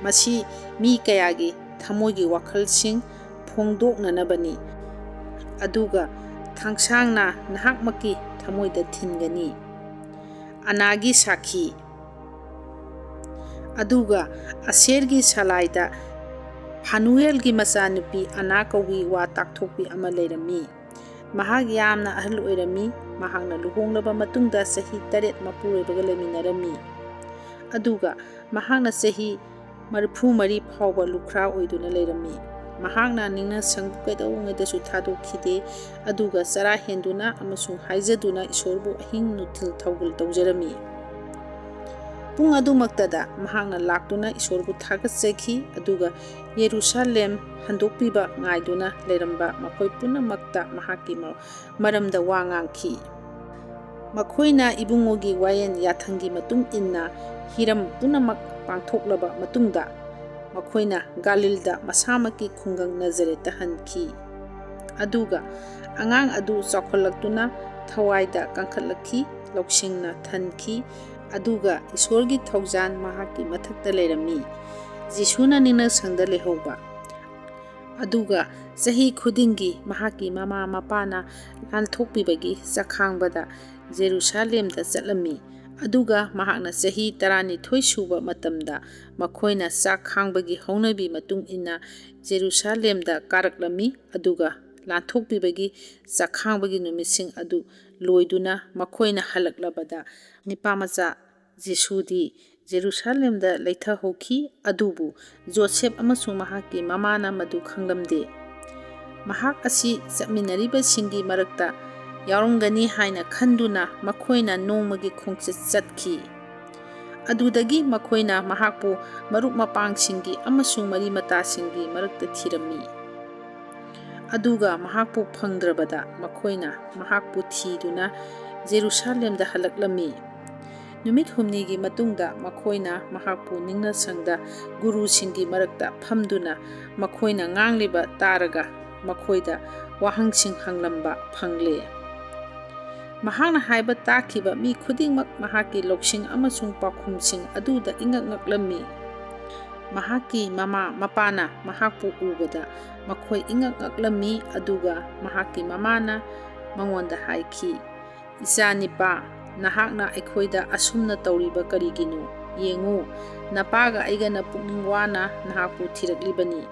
ꯃꯁꯤ ꯃꯤ ꯀꯌꯥꯒꯤ ꯊꯃꯣꯏꯒꯤ ꯋꯥꯈꯜꯁꯤꯡ ꯐꯣꯡꯗꯣꯛꯅꯅꯕꯅꯤ, ꯑꯗꯨꯒ ꯊꯥꯡꯁꯥꯡꯅ ꯅꯍꯥꯛꯃꯛꯀꯤ ꯊꯃꯣꯏꯗ ꯊꯤꯟꯒꯅꯤ꯫" ꯑꯅꯥꯒꯤ ꯁꯥꯈꯤ꯫ ꯑꯗꯨꯒ ꯑꯁꯦꯔꯒꯤ ꯁꯂꯥꯏꯗ ꯐꯥꯅꯨꯑꯦꯜꯒꯤ ꯃꯆꯥꯅꯨꯄꯤ ꯑꯅꯥ ꯀꯧꯕꯤ ꯋꯥ ꯇꯥꯛꯊꯣꯛꯄꯤ ꯑꯃ ꯂꯩꯔꯝꯃꯤ꯫ ꯃꯍꯥꯛ ꯌꯥꯝꯅ ꯑꯍꯜ ꯑꯣꯏꯔꯝꯃꯤ꯫ ꯃꯍꯥꯛꯅ ꯂꯨꯍꯣꯡꯂꯕ ꯃꯇꯨꯡꯗ ꯆꯍꯤ ꯇꯔꯦꯠ ꯃꯄꯨꯔꯣꯏꯕꯒ ꯂꯩꯃꯤꯟꯅꯔꯝꯃꯤ꯫ ꯑꯗꯨꯒ ꯃꯍꯥꯛꯅ ꯆꯍꯤ ꯃꯔꯤꯐꯨ ꯃꯔꯤ ꯐꯥꯎꯕ ꯂꯨꯈ꯭ꯔꯥ ꯑꯣꯏꯗꯨꯅ ꯂꯩꯔꯝꯃꯤ꯫ ꯃꯍꯥꯛꯅ ꯅꯤꯡꯅ ꯁꯪꯕꯨ ꯀꯩꯗꯧꯉꯩꯗꯁꯨ ꯊꯥꯗꯣꯛꯈꯤꯗꯦ꯫ ꯑꯗꯨꯒ ꯆꯔꯥ ꯍꯦꯟꯗꯨꯅ ꯑꯃꯁꯨꯡ ꯍꯥꯏꯖꯗꯨꯅ ꯏꯁꯣꯔꯕꯨ ꯑꯍꯤꯡ ꯅꯨꯡꯊꯤꯜ ꯊꯧꯒꯜ ꯇꯧꯖꯔꯝꯃꯤ꯫ ꯄꯨꯡ ꯑꯗꯨꯃꯛꯇꯗ ꯃꯍꯥꯛꯅ ꯂꯥꯛꯇꯨꯅ ꯏꯁꯣꯔꯕꯨ ꯊꯥꯒꯠꯆꯈꯤ, ꯑꯗꯨꯒ ꯌꯦꯔꯨꯁꯥꯂꯦꯝ ꯍꯟꯗꯣꯛꯄꯤꯕ ꯉꯥꯏꯗꯨꯅ ꯂꯩꯔꯝꯕ ꯃꯈꯣꯏ ꯄꯨꯝꯅꯃꯛꯇ ꯃꯍꯥꯛꯀꯤ ꯃ-, ꯃꯔꯝꯗ ꯋꯥ ꯉꯥꯡꯈꯤ꯫ ꯃꯈꯣꯏꯅ ꯏꯕꯨꯡꯉꯣꯒꯤ ꯋꯥꯌꯦꯜ ꯌꯥꯊꯪꯒꯤ ꯃꯇꯨꯡ ꯏꯟꯅ ꯍꯤꯔꯝ ꯄꯨꯝꯅꯃꯛ ꯄꯥꯡꯊꯣꯛꯂꯕ ꯃꯇꯨꯡꯗ, ꯃꯈꯣꯏꯅ ꯒꯥꯂꯤꯜꯗ ꯃꯁꯥꯃꯛꯀꯤ ꯈꯨꯡꯒꯪ ꯅꯖꯔꯦꯠꯇ ꯍꯟꯈꯤ꯫ ꯑꯗꯨꯒ ꯑꯉꯥꯡ ꯑꯗꯨ ꯆꯥꯎꯈꯠꯂꯛꯇꯨꯅ ꯊꯋꯥꯏꯗ ꯀꯟꯈꯠꯂꯛꯈꯤ, ꯂꯧꯁꯤꯡꯅ ꯊꯟꯈꯤ, ꯑꯗꯨꯒ ꯏꯁꯣꯔꯒꯤ ꯊꯧꯖꯥꯜ ꯃꯍꯥꯛꯀꯤ ꯃꯊꯛꯇ ꯂꯩꯔꯝꯃꯤ꯫ ꯖꯤꯁꯨꯅ ꯅꯤꯡꯅꯁꯪꯗ ꯂꯩꯍꯧꯕ꯫ ꯑꯗꯨꯒ ꯆꯍꯤ ꯈꯨꯗꯤꯡꯒꯤ ꯃꯍꯥꯛꯀꯤ ꯃꯃꯥ ꯃꯄꯥꯅ ꯂꯥꯟꯊꯣꯛꯄꯤꯕꯒꯤ ꯆꯥꯛꯈꯥꯡꯕꯗ ꯖꯦꯔꯨꯁꯥꯂꯦꯝꯗ ꯆꯠꯂꯝꯃꯤ꯫ ꯑꯗꯨꯒ ꯃꯍꯥꯛꯅ ꯆꯍꯤ ꯇꯔꯥꯅꯤꯊꯣꯏ ꯁꯨꯕ ꯃꯇꯝꯗ ꯃꯈꯣꯏꯅ ꯆꯥꯛ ꯈꯥꯡꯕꯒꯤ ꯍꯧꯅꯕꯤ ꯃꯇꯨꯡ ꯏꯟꯅ ꯖꯦꯔꯨꯁꯥꯂꯦꯝꯗ ꯀꯥꯔꯛꯂꯝꯃꯤ꯫ ꯑꯗꯨꯒ ꯂꯥꯟꯊꯣꯛꯄꯤꯕꯒꯤ ꯆꯥꯛꯈꯥꯡꯕꯒꯤ ꯅꯨꯃꯤꯠꯁꯤꯡ ꯑꯗꯨ ꯂꯣꯏꯗꯨꯅ ꯃꯈꯣꯏꯅ ꯍꯜꯂꯛꯂꯕꯗ, ꯅꯤꯄꯥꯃꯆꯥ ꯖꯤꯁꯨꯗꯤ ꯖꯦꯔꯨꯁꯥꯂꯦꯝꯗ ꯂꯩꯊꯍꯧꯈꯤ꯫ ꯑꯗꯨꯕꯨ ꯖꯣꯁꯦꯐ ꯑꯃꯁꯨꯡ ꯃꯍꯥꯛꯀꯤ ꯃꯃꯥꯅ ꯃꯗꯨ ꯈꯪꯂꯝꯗꯦ꯫ ꯃꯍꯥꯛ ꯑꯁꯤ ꯆꯠꯃꯤꯟꯅꯔꯤꯕꯁꯤꯡꯒꯤ ꯃꯔꯛꯇ ꯌꯥꯎꯔꯝꯒꯅꯤ ꯍꯥꯏꯅ ꯈꯟꯗꯨꯅ ꯃꯈꯣꯏꯅ ꯅꯣꯡꯃꯒꯤ ꯈꯣꯡꯆꯠ ꯆꯠꯈꯤ꯫ ꯑꯗꯨꯗꯒꯤ ꯃꯈꯣꯏꯅ ꯃꯍꯥꯛꯄꯨ ꯃꯔꯨꯞ ꯃꯄꯥꯡꯁꯤꯡꯒꯤ ꯑꯃꯁꯨꯡ ꯃꯔꯤ ꯃꯇꯥꯁꯤꯡꯒꯤ ꯃꯔꯛꯇ ꯊꯤꯔꯝꯃꯤ꯫ ꯑꯗꯨꯒ ꯃꯍꯥꯛꯄꯨ ꯐꯪꯗ꯭ꯔꯕꯗ ꯃꯈꯣꯏꯅ ꯃꯍꯥꯛꯄꯨ ꯊꯤꯗꯨꯅ ꯖꯦꯔꯨꯁꯥꯂꯦꯝꯗ ꯍꯜꯂꯛꯂꯝꯃꯤ꯫ ꯅꯨꯃꯤꯠ ꯍꯨꯝꯅꯤꯒꯤ ꯃꯇꯨꯡꯗ ꯃꯈꯣꯏꯅ ꯃꯍꯥꯛꯄꯨ ꯅꯤꯡꯅꯁꯪꯗ ꯒꯨꯔꯨꯁꯤꯡꯒꯤ ꯃꯔꯛꯇ ꯐꯝꯗꯨꯅ ꯃꯈꯣꯏꯅ ꯉꯥꯡꯂꯤꯕ ꯇꯥꯔꯒ ꯃꯈꯣꯏꯗ ꯋꯥꯍꯪꯁꯤꯡ ꯍꯪꯂꯝꯕ ꯐꯪꯂꯦ꯫ ꯃꯍꯥꯛꯅ ꯍꯥꯏꯕ ꯇꯥꯈꯤꯕ ꯃꯤ ꯈꯨꯗꯤꯡꯃꯛ ꯃꯍꯥꯛꯀꯤ ꯂꯧꯁꯤꯡ ꯑꯃꯁꯨꯡ ꯄꯥꯎꯈꯨꯝꯁꯤꯡ ꯑꯗꯨꯗ ꯏꯉꯛ ꯉꯛꯂꯝꯃꯤ꯫ ꯃꯍꯥꯛꯀꯤ ꯃꯃꯥ ꯃꯄꯥꯅ ꯃꯍꯥꯛꯄꯨ ꯎꯕꯗ ꯃꯈꯣꯏ ꯏꯉꯛ ꯉꯛꯂꯝꯃꯤ, ꯑꯗꯨꯒ ꯃꯍꯥꯛꯀꯤ ꯃꯃꯥꯅ ꯃꯉꯣꯟꯗ ꯍꯥꯏꯈꯤ, "ꯏꯆꯥ ꯅꯤꯄꯥ, ꯅꯍꯥꯛꯅ ꯑꯩꯈꯣꯏꯗ ꯑꯁꯨꯝꯅ ꯇꯧꯔꯤꯕ ꯀꯔꯤꯒꯤꯅꯣ?" "ꯌꯦꯡꯉꯨ, ꯅꯄꯥꯒ ꯑꯩꯒꯅ ꯄꯨꯛꯅꯤꯡ ꯋꯥꯅ ꯅꯍꯥꯛꯄꯨ ꯊꯤꯔꯛꯂꯤꯕꯅꯤ"꯫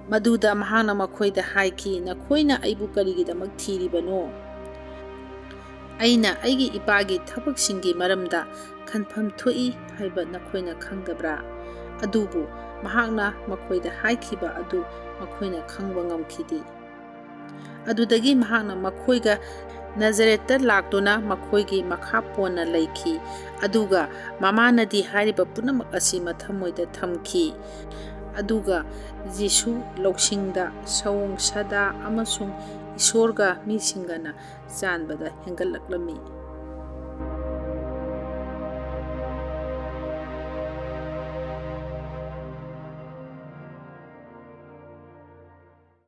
ꯃꯗꯨꯗ ꯃꯍꯥꯛꯅ ꯃꯈꯣꯏꯗ ꯍꯥꯏꯈꯤ, "ꯅꯈꯣꯏꯅ ꯑꯩꯕꯨ ꯀꯔꯤꯒꯤꯗꯃꯛ ꯊꯤꯔꯤꯕꯅꯣ? ꯑꯩꯅ ꯑꯩꯒꯤ ꯏꯄꯥꯒꯤ ꯊꯕꯛꯁꯤꯡꯒꯤ ꯃꯔꯝꯗ ꯈꯟꯐꯝ ꯊꯣꯛꯏ ꯍꯥꯏꯕ ꯅꯈꯣꯏꯅ ꯈꯪꯗꯕ꯭ꯔꯥ?" ꯑꯗꯨꯕꯨ ꯃꯍꯥꯛꯅ ꯃꯈꯣꯏꯗ ꯍꯥꯏꯈꯤꯕ ꯑꯗꯨ ꯃꯈꯣꯏꯅ ꯈꯪꯕ ꯉꯝꯈꯤꯗꯦ꯫ ꯑꯗꯨꯗꯒꯤ ꯃꯍꯥꯛꯅ ꯃꯈꯣꯏꯒ ꯅꯖꯔꯦꯠꯇ ꯂꯥꯛꯇꯨꯅ ꯃꯈꯣꯏꯒꯤ ꯃꯈꯥ ꯄꯣꯟꯅ ꯂꯩꯈꯤ꯫ ꯑꯗꯨꯒ ꯃꯃꯥꯅꯗꯤ ꯍꯥꯏꯔꯤꯕ ꯄꯨꯝꯅꯃꯛ ꯑꯁꯤ ꯃꯊꯃꯣꯏꯗ ꯊꯝꯈꯤ꯫ ꯑꯗꯨꯒ ꯖꯤꯁꯨ ꯂꯧꯁꯤꯡꯗ, ꯁꯑꯣꯡ ꯁꯥꯗꯥ ꯑꯃꯁꯨꯡ ꯏꯁꯣꯔꯒ ꯃꯤꯁꯤꯡꯒꯅ ꯆꯥꯟꯕꯗ ꯍꯦꯟꯒꯠꯂꯛꯂꯝꯃꯤ꯫